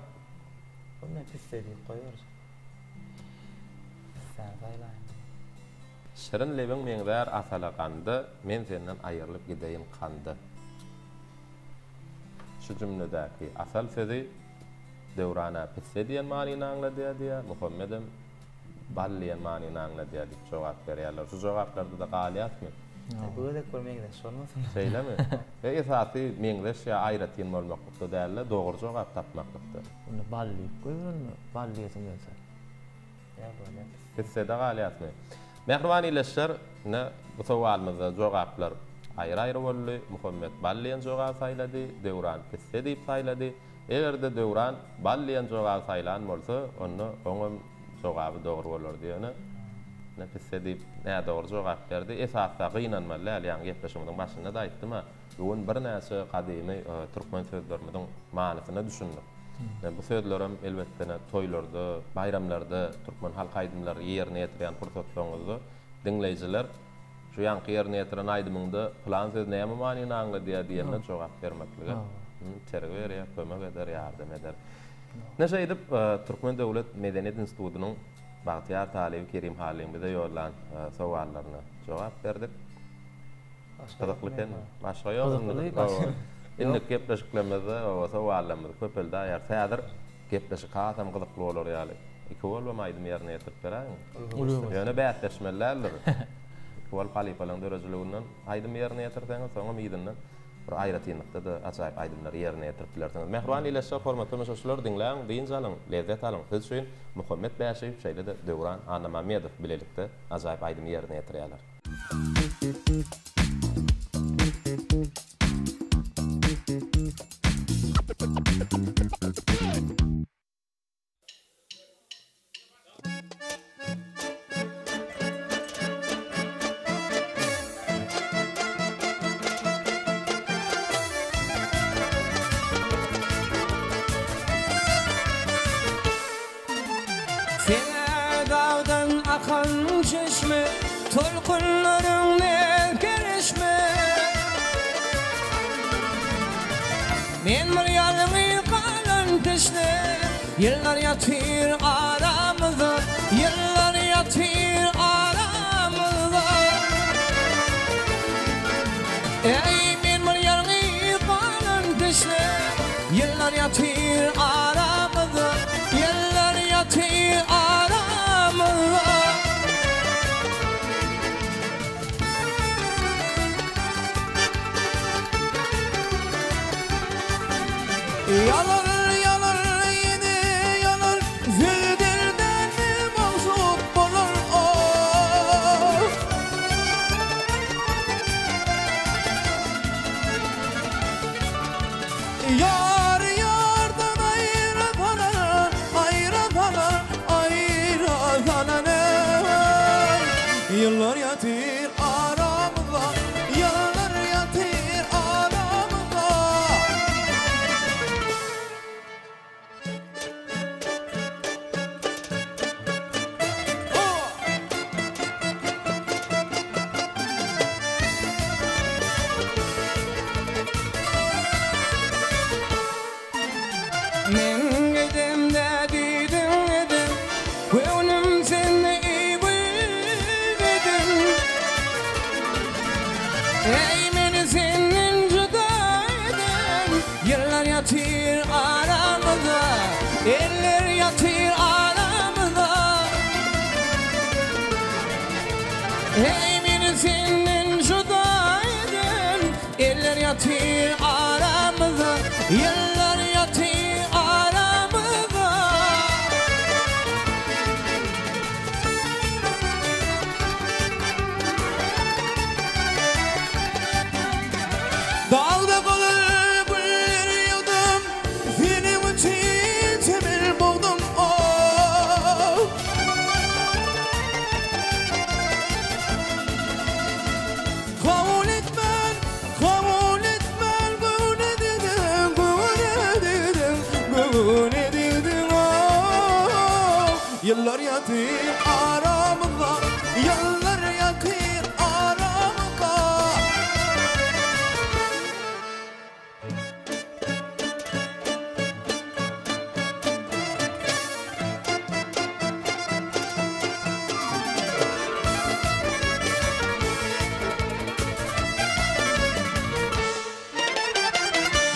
Onda pisse diýip goýberjek. Pissäni saýlaýyn. Şirin lebiň meňzär asala ganda, Men senden aýrylyp gideýin kanda. Şu jümledäki asal sözi Döwran-a pisse diýen manyny aňladýar diýýär, Muhammedem bal diýen manyny aňladýar diýip jogap berýärler. Şu jogaplarda-da galýasmy? Bu gezek bir meňzeş bolmasyn. Şeýlemi? Ve esasy meňzeş ýa aýratyn bolmaklykda däl-de, dogry jogap tapmaklykda. Onda bal diýip goýberme, bal diýesiň gelse. Ýa bolýa pisse. Pissede galýasmy? Mähriban ildeşler, ine bu sowalymyzda jogaplar aýry-aýry boldy. Muhammet bal diýen jogaby saýlady, Döwran pisse diýip saýlady. Eger-de Döwran bal diýen jogaby saýlan bolsa, onda oňam jogaby dogry bolardy. Ýöne ine pisse diýip nädogry jogap berdi. Esasda gynanmaly däl, ýaňy gepleşigimiziň başynda-da aýtdym-a, bu gün birnäçe gadymy türkmen sözlerimiziň manysyna düşündik. Ine bu sözlerem elbetde ine toýlarda, baýramlarda türkmen halk aýdymlaryny ýerine ýetirýän pursatlaryňyzda diňleýjiler Şu ýaňky ýerine ýetiren aýdymyňda pylan söz näme manyny aňladýar diýende jogap bermeklige itergi berýär, kömek eder, ýardam eder. Ine şeýdip, Türkmen döwlet medeniýet institutynyň bagtyýar talyby Kerim Hallyň bize ýollan sowallaryna jogap berdik. Gyzykly eken. Başga ýok. Gyzykly, başga. Indiki gepleşiklerimizde oba sowallarymyzy köpeldäýeris. Häzir gepleşik hasam gyzykly bolar ýaly. Iki bolubam aýdym ýerine ýetirip beräýiň. Ýöne bäsleşmeli däldir. Iki bolup halypalaryň döredijiliginden aýdym ýerine ýetirseňiz, soňam yzyndan bir aýratynlykda-da ajaýyp aýdymlary ýerine ýetirip bilersiňiz. Mähriban ildeşler, hormatly tomaşaçylar, diňläň, dynç alyň, lezzet alyň. Siz üçin Muhammet Bäşiýew şeýle-de Döwran Annamammedow bilelikde ajaýyp aýdymy ýerine ýetirýärler. Sen-ä dagdan akan çeşme, Tolkunlaryň ne kereşme. Men bir ýalňyz galan teşne, Ýyllar ýatyr aramyzda, Ýyllar ýatyr aramyzda. Eý, men bir ýalňyz galan teşne, Ýyllar ýatyr aramyzda, Ýyllar ýatyr aramyzda. Ýalar, ýalar, ýene ýalar, Söz dilden magsut bolar, oh. Ýar ýardan aýra salar, aýra salar, aýra salar eý. Ýyllar ýatyr aramyzda, ýyllar ýatyr aramyzda. Men gidemde diýdiň edim, Göwnüm sende eý gül dedim. Eý meni senden juda eden, Ýyllar ýatyr aramyzda, Eller ýatyr aramyzda. Eý meni senden juda eden, Eller ýatyr aramyzda, Ýyllar ýatyr aramyzda. Dagda galar güller ýygdym, Seniň üçin çemen bogdum, oh. Kabul etmän, kabul etmän, Göwne degdiň, göwne degdiň, göwne degdiň, oh. Ýyllar ýatyr aramyzda, ýyllar ýatyr aramyzda.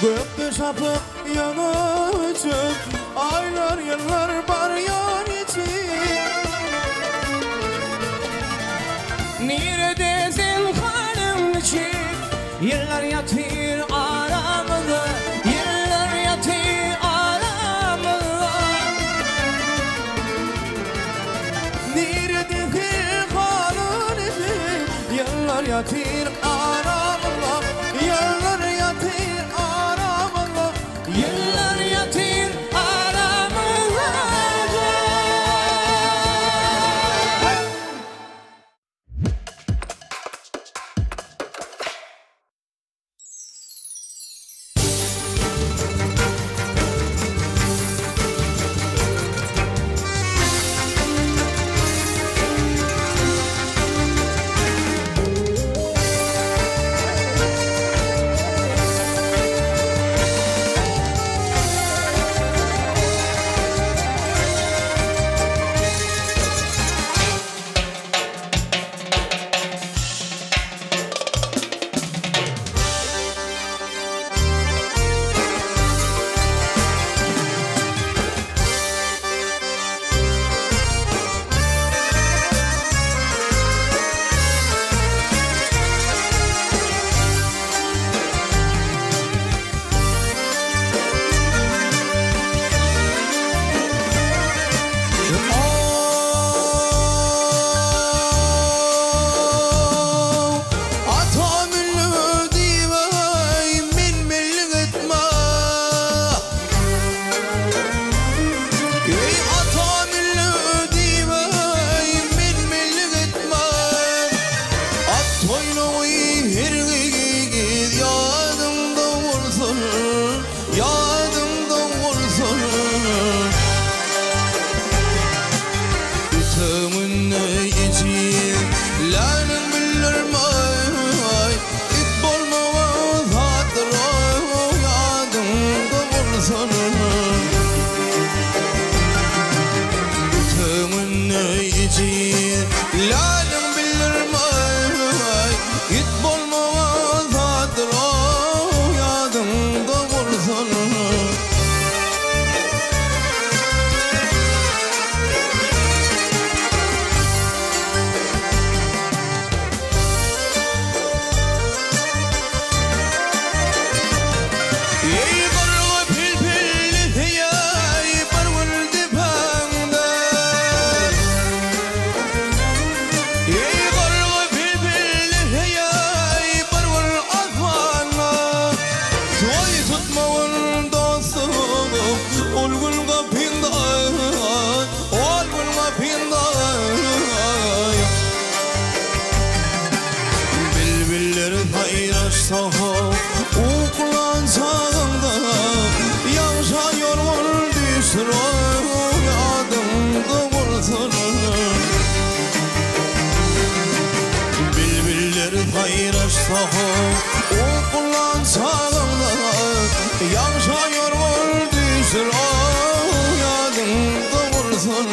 Gökde şapak ýanyp, Aýlar ýyllar barýar geçip. Nirede sen halim niçik, Ýyllar ýatyr aramyzda, Ýyllar ýatyr aramyzda. Nirede halın içip, Ýyllar ýatyr aramyzda, Ýyllar ýatyr aramyzda, Ýyllar ýatyr aramyzda. bolsun. Töňünde ejiz läliň bildirme, It bolmaga zatdyr-ow, ýadyňda bolsun. Eý gyrgy pilpilli söýeý bir gün depäňde. Eý gyrgy pilpilli söýeý bir gün asmanda. Toý tutmagyn dostum ol gün gapyňda. Ol gün gapyňda. Bilbiller saýraşsa uklan çagyňda, Ýagşa ýorgan düşür ýadyňda bolsun. Bilbiller saýraşsa uklan çagyňda, Ýagşa ýorgan düşür ýadyňda bolsun.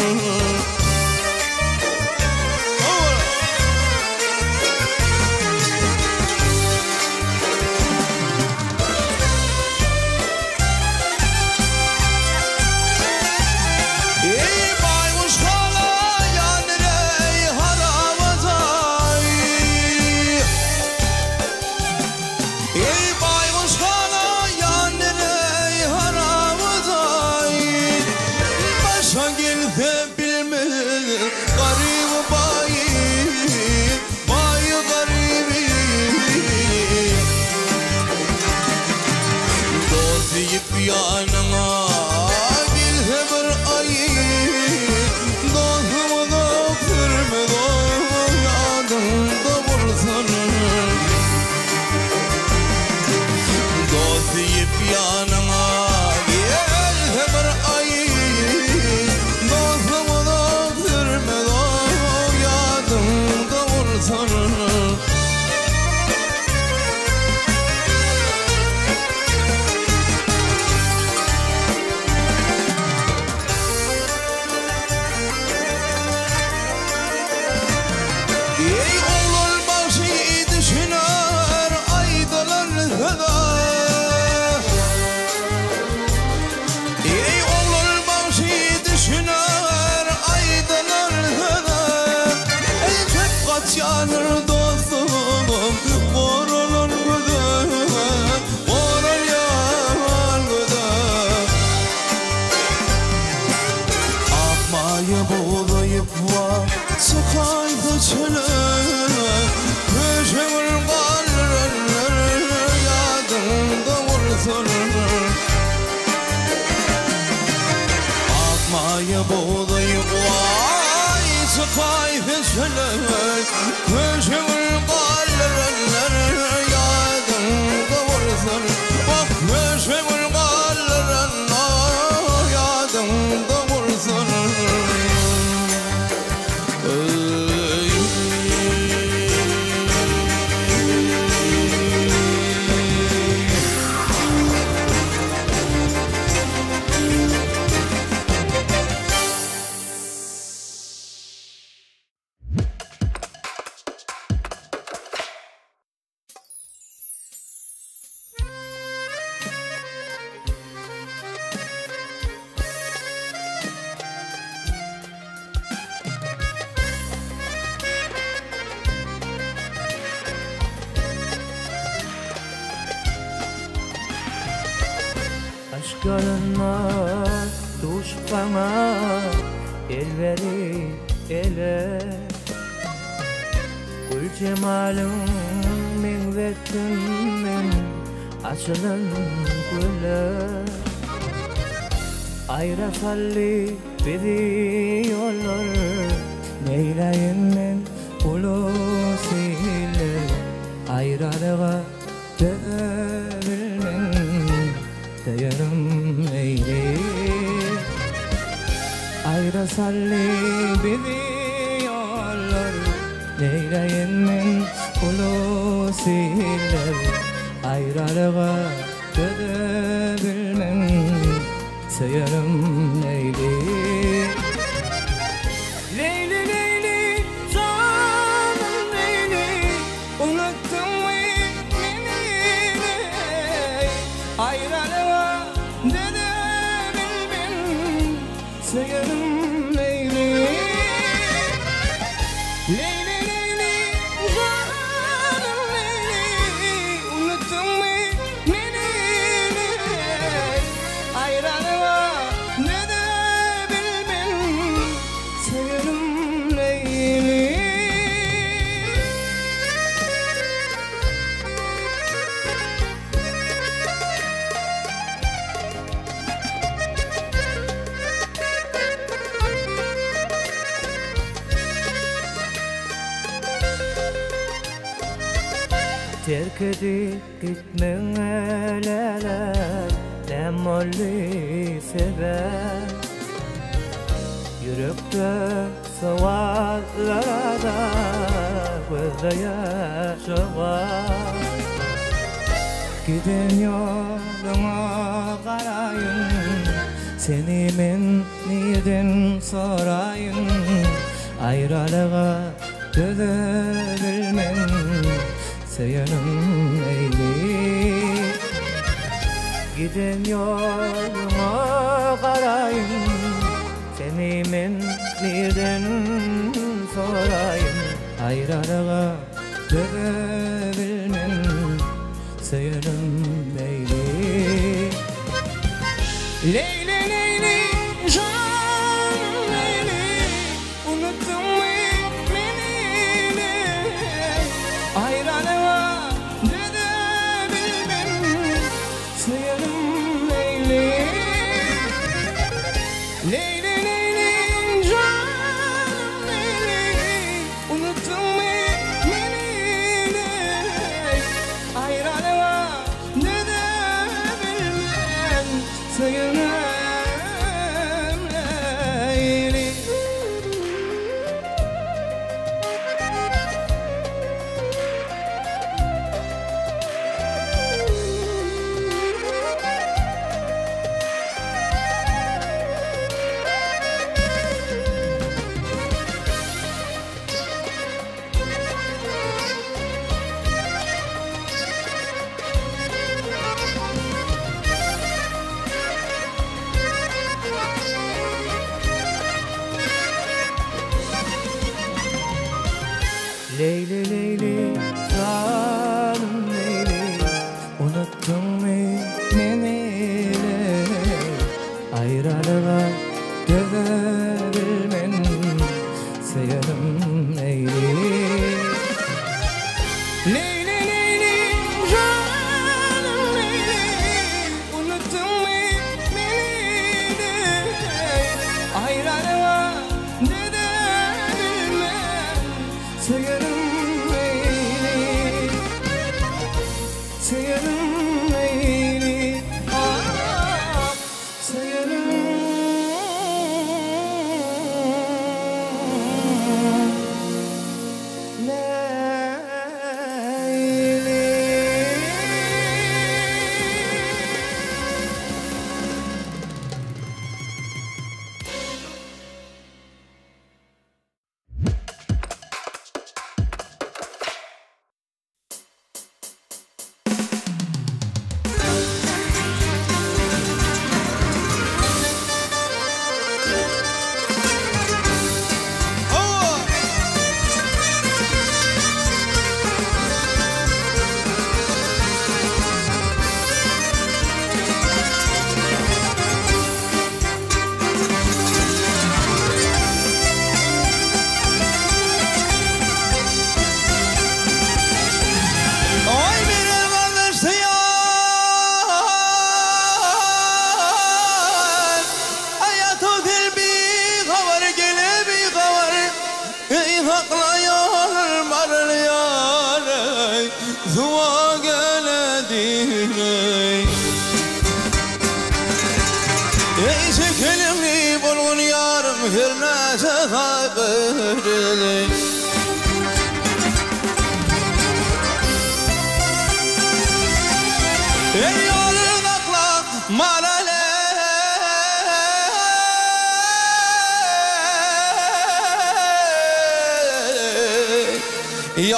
Eý baýguş hala ýanyreý haraba jaý. Eý baýguş hala ýanyreý haraba jaý. Başa gelse bilmez garyby baýy, baýy garyby. Dost diýip ýanyňa gelse bir aýy, Dostuň uzak sürmez ol ýadyňda bolsun. Dost diýip ýanyňa gelse bir aýy, Dostuň uzak sürmez ol ýadyňda bolsun. Eý oglan bagşy düşüner aýdylan söze. Eý oglan bagşy düşüner aýdylan söze. Eý köp gaçýandyr dostum goralan göze, goralýan göze. Ak maýa bugdaýyp wah çykaýsa çöle, Köşegin galdyranlar ýadyňda bolsun. Ak maýa bugdaýyp waý çykaýsa çöle, Köşegin galdyranlar ýadyňda bolsun. Wah köşegin galdyranlar ýadyňda bolsun. Aşk ýolunda duşup saňa el berip ele. Gül jemalyň meňzetdim men açylan güle. Aýra saldy bizi ýollar, neýläýin men ulus iller. Aýralyga döze bilmen, söýerim eýli. Aýra saldy bizi ýollar, neýläýin men ulus iller. Aýralyga döze bilmen, Söýenim Leýli. Leýli Leýli janym Leýli Unutdyňmy meni leý Aýralyga döze bilmen Söýenim Leýli. Leýli Leýli janym Leýli Unutdyňmy meni leý Aýralyga döze bilmen Söýenim Leýli. Terk edip gitmegiňe läläm, Näme boldy sebäp? Ýürekde sowallar azar, Gözde ýaş jogap. Giden ýoluňa garaýyn, Seni men nirden soraýyn? Aýralyga döze bilmen, Söýenim Leýli. Giden ýoluňa garaýyn, Seni men nirden soraýyn? Aýralyga döze bilmen, Söýenim Leýli. Leýli, Leýli, janym Leýli, Unutdyňmy meni leý? Aýralyga döze bilmen, Söýenim Leýli. Leýli, Leýli, janym Leýli, Unutdyňmy meni leý? Aýralyga döze bilmen, Söýenim Leýli. Leýli, Leýli, janym Leýli, Unutdyňmy meni leý? Aýralyga döze bilmen, Söýenim Leýli. Leýli, Leýli, janym Leýli, Unutdyňmy meni leý? Aýralyga döze bilmen, Söýenim Leýli. Söýenim Leýli, ah, söýenim Oý meniň gardaş ýar, Aýato sil bihabar, gele bihabar, Eý saklaýar barylýar, eý, Suwa gele diýr, eý. Şekiliňi bolgun ýarym, her näçe saýgyr, Eý ýoluň akla malale. Ýar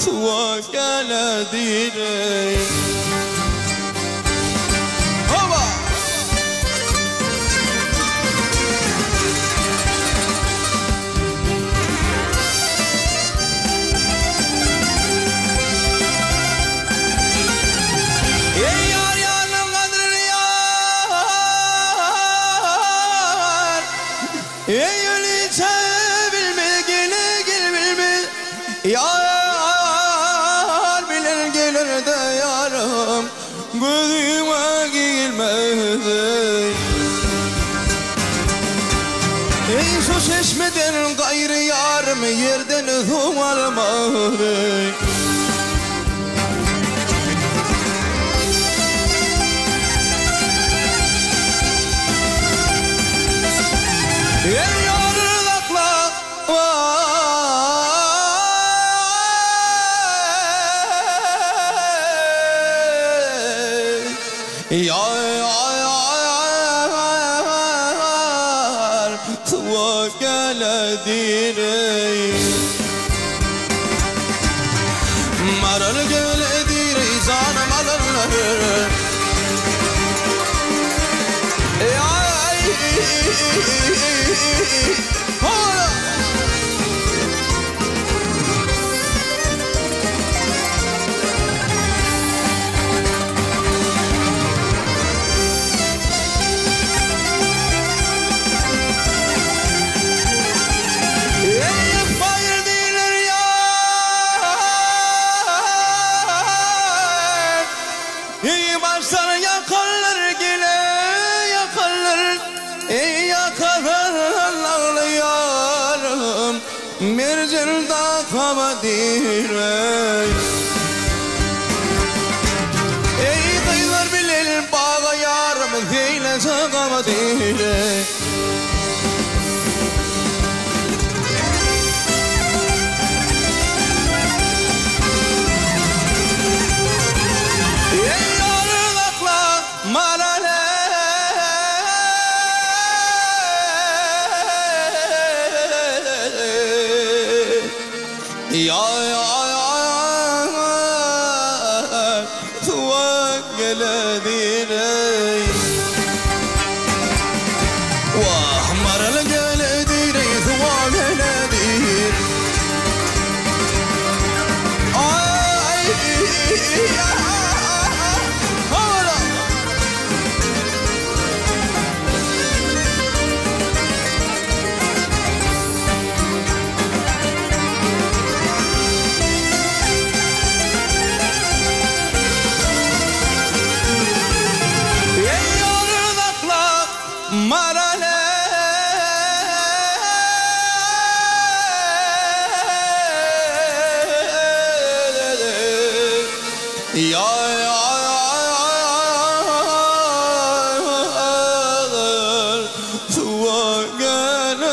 suwa gele diýre. Howa! Eý ýar ýarnyň gadryny ýar Eý öliçe bilmez gele gel bilmez Ýar bilen geler-de ýarym gözüme girmez eý. Eý şu çeşmeden gaýry ýarym ýerden suw almaz eý. Eý ýary sakla Ýar suwa geledir eý. Maral geledir eý janym alarlar. Eý başlar ýakarlar gele ýakarlar Eý ýakarlar ýarym Merjen dakama direý Eý gyzlar bilen baga ýarym Seýle çagama direý. Eý ýary sakla marale. Ýar suwa geledir-eý. Wah, maral geledir-eý, suwa geledir. Aý, howala! Eý ýary sakla marale. Ýar suwa geledir.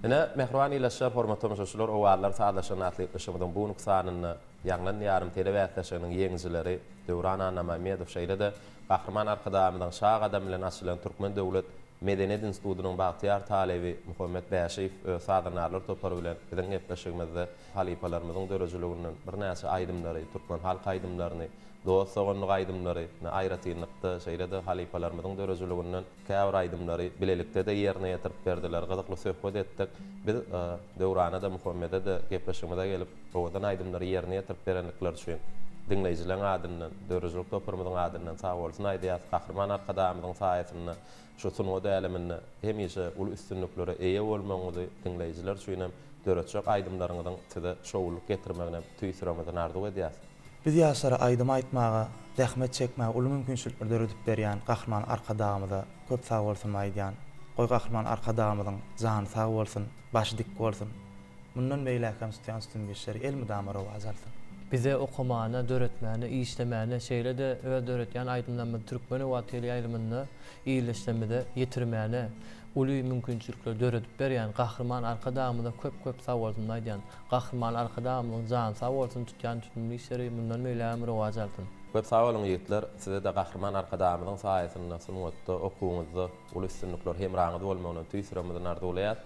Ine, mähriban ildeşler, hormatly tomaşaçylar, Owazlar sazlaşygyny atly gepleşigimiziň bu günki sanynda Ýaňlan diýarym telebäsleşiginiň ýeňijileri Döwran Annamämmedow şeýle-de Gahryman Arkadagymyzyň Şa gadamy bilen açylan Türkmen döwlet medeniýet institutynyň bagtyýar talyby Muhammet Bäşiýew öz sazandarlar topary bilen biziň gepleşigimizde halypalarymyzyň döredijiliginden birnäçe aýdymlary, türkmen halk aýdymlaryny, dost-doganlyk aýdymlary, aýratynlykda şeýle-de halypalarymyzyň döredijiliginden Käbir aýdymlary bilelikde-de ýerine ýetirip berdiler. Gyzykly söhbet etdik. Biz Döwrana-da, Muhammede-de gepleşigimize gelip, owadan aýdymlary ýerine ýetirip berendikleri üçin diňleýjileň adyndan, döredijilik toparymyzyň adyndan sagbolsun aýdýarys. Gahryman Arkadagymyzyň saýasynda şu sungat äleminde hemişe uly üstünliklere eýe bolmagyňyzy diňleýjiler üçinem döretjek aýdymlaryňyzyň size şowlulyk getirmeginem tüýs ýüregimizden arzuw edýäris. Biz ýaşlara aýdym aýtmaga, zähmet çekmäge uly mümkinçilikler döredip berýän Gahryman Arkadagymyza köp sagbolsunymy aýdýan. Goý Gahryman Arkadagymyzyň jany sag bolsun, başy dik bolsun. Mundan beýläk hem tutýan üstünlik işleri elmydama rowaç alsyn. Bize okamana, döretmäne, işlemäne, şeýle-de öz döretýän aýdymlarymyzy Türkmen owazy teleýaýlymynda ildeşlerimize ýetirmäne uly mümkinçilikleri döredip berýän Gahryman Arkadagymyza köp-köp sagbolsunymy aýdýan. Gahryman Arkadagymyzyň jany sag bolsun, tutýan tutumly işleri mundan beýlägem rowaç alsyn. Köp sag boluň ýigitler, size-de Gahryman Arkadagymyzyň saýasynda sungatda, okuwyňyzda uly üstünlikler hemraňyz bolmagyny tüýs ýüregimizden arzuwlaýas.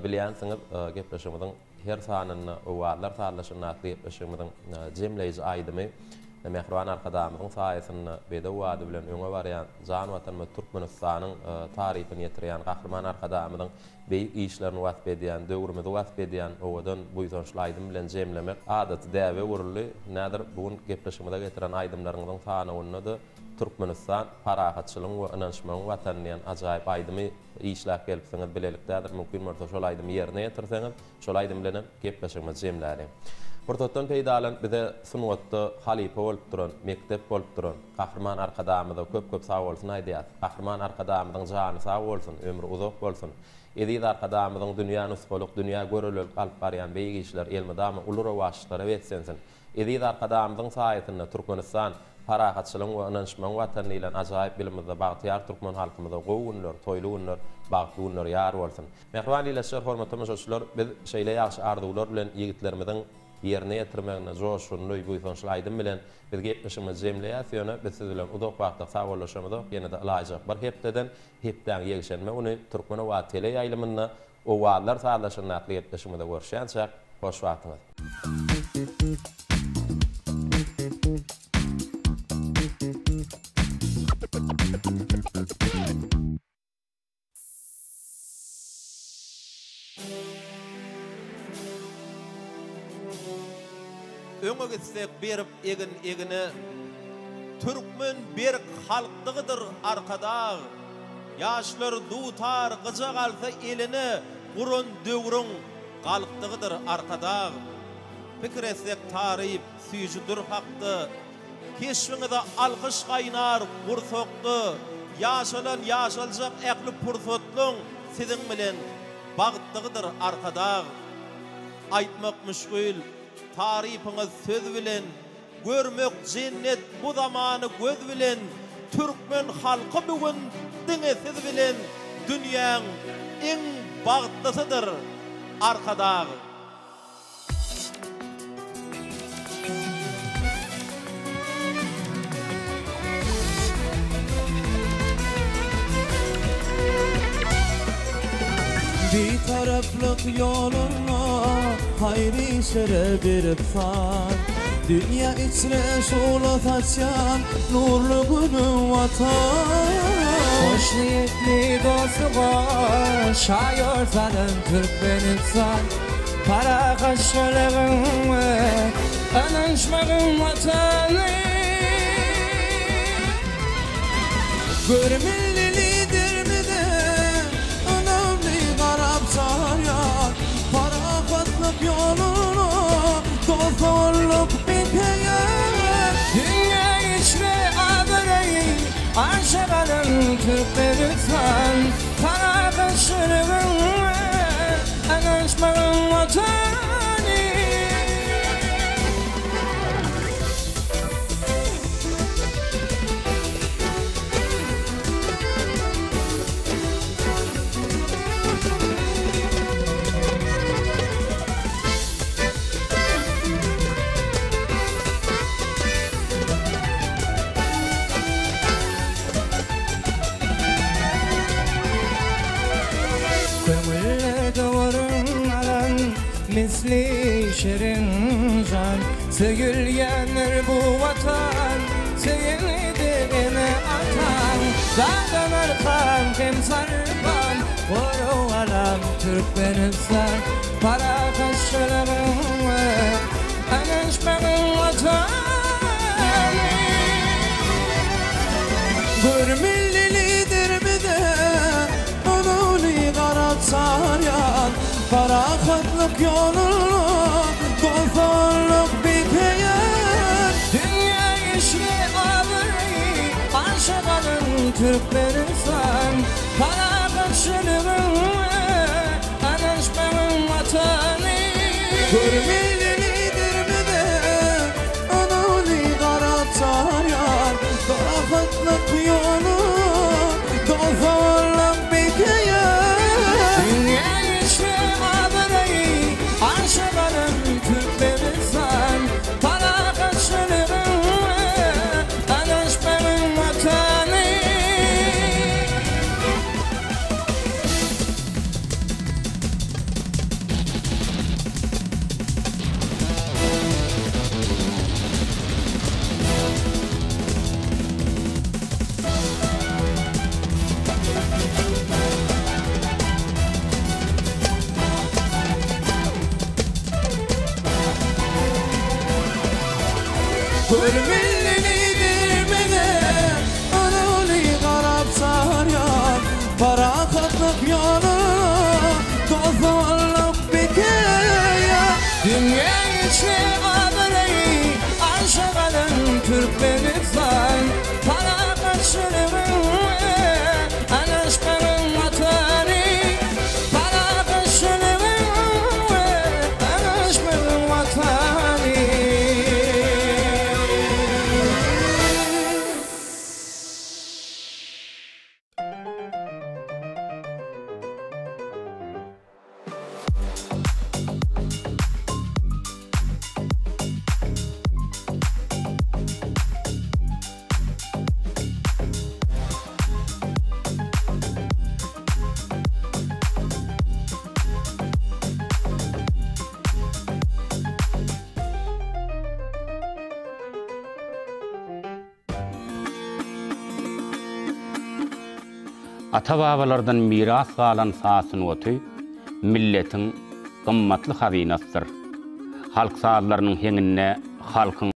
Bilýänsiňiz, gepleşigimiziň her sanynda Owazlar sazlaşanda atly gepleşigimiziň jemleýji aýdymy Mähriban Arkadagymyzyň saýasynda bedew ady bilen öňe barýan jan Watanymyz Türkmenistanyň tarypyny ýetirýän Gahryman Arkadagymyzyň beýik işlerini wasp edýän, döwrümizi wasp edýän owadan, buýsançly aýdym bilen jemlemek adaty däbe öwrüldi. Nädir, bu gün gepleşigimize getiren aýdymlaryňyzyň sanawynda-da Türkmenistan, parahatçylygyň we ynanyşmagyň Watany diýen ajaýyp aýdymy işläp gelipsiňiz, bilelikdädir, mümkin bolsa şol aýdymy ýerine ýetirseňiz, şol aýdym bilenem gepleşigimizi jemläliň. Pursatdan peýdalanyp bize sungatda halypa bolup duran, mekdep bolup duran Gahryman Arkadagymyza köp-köp sagbolsun aýdýas. Gahryman Arkadagymyzyň jany sag bolsun, ömri uzak bolsun. Eziz Arkadagymyzyň dünýä nusgalyk, dünýä görelilik alyp barýan beýik işleri elmydama uly rowaçlyklara beslensin. Eziz Arkadagymyzyň saýasynda Türkmenistan, parahatçylygyň we ynanyşmagyň Watany diýlen ajaýyp ýylymyzda bagtyýar türkmen halkymyza gowy günler, toýly günler, bagtly günler ýar bolsun! Mähriban ildeşler, hormatly tomaşaçylar, biz şeýle ýagşy arzuwlar bilen ýigitlerimiziň ýerine ýetirmeginde joşgunly, buýsançly aýdym bilen biz gepleşigimizi jemleýäs, ýöne biz siz bilen uzak wagtlyk sagbollaşamyzok, ýene-de ylaýjak bir hepdeden, hepdäň ýekşenbe güni Türkmen owazy teleýaýlymynda Owazlar sazlaşygynda atly gepleşigimizde görüşýänçäk, hoş wagtyňyz. Öňe gitsek berip egin-egine, Türkmen berk halkdygydyr Arkadag. Ýaşlar dutar, gyjak alsa eline, Guran döwrüň galkdygydyr Arkadag. Pikir etsek taryp süýji dür hakda, Keşbiňize alkyş gaýnar gursakda, Ýaşalan, ýaşaljak ähli pursatlaň Siziň bilen bagtlygydyr Arkadag. Aýtmak müşgil, tarypyňyz söz bilen, Görmek jennet bu zamany göz bilen, Türkmen halky bu gün diňe siz bilen Dünýäň iň bagtlysydyr Arkadag. Bitaraplyk ýolunda haýyr işlere berip san. Dünýä içre şugla saçýan nurly Günüň Watan. Hoşniýetli dostluga şaýol salan Türkmenistan. Parahatçylygyň we ynanyşmagyň Watany. Gör milli Liderimize ynamly garap çagyrýar, Parahatlyk ýoluna dost-doganlyk bekeýär. Dünýä içre abraýy arşa galan Türkmenistan, Parahatçylygyň we ynanyşmagyň Watany. Köňüllerde orun alan misli şirin jan, Söýülýändir bu Watan, Söýenlidir ene-ataň. Dagdan arkan hem sarpan, Gorag alan Türkmenistan. Parahatçylygyň we ynanyşmagyň Watany. Gör milli Liderimize ynamly garap çagyrýan, Parahatlyk ýolunda dostanlyk bekeýär. Dünýä işli abraýy arşa galan Türkmenistan, Parahatçylygyň we ynanyşmagyň Watany. Gör milli Liderimize. Gör milli Liderimize ynamly garap çagyrýar. Parahatlyk ýoluna dost-doganlyk bekeýär. Dünýä içre abraýy arşa galan Türkmenistan Parahatçylygyň we ynaşmagyň Watany Parahatçylygyň we ynaşmagyň Watany. Ata-babalardan miras galan saz sungaty milletiň gymmatly hazynasydyr. Halk sazlarynyň heňinde halkyň.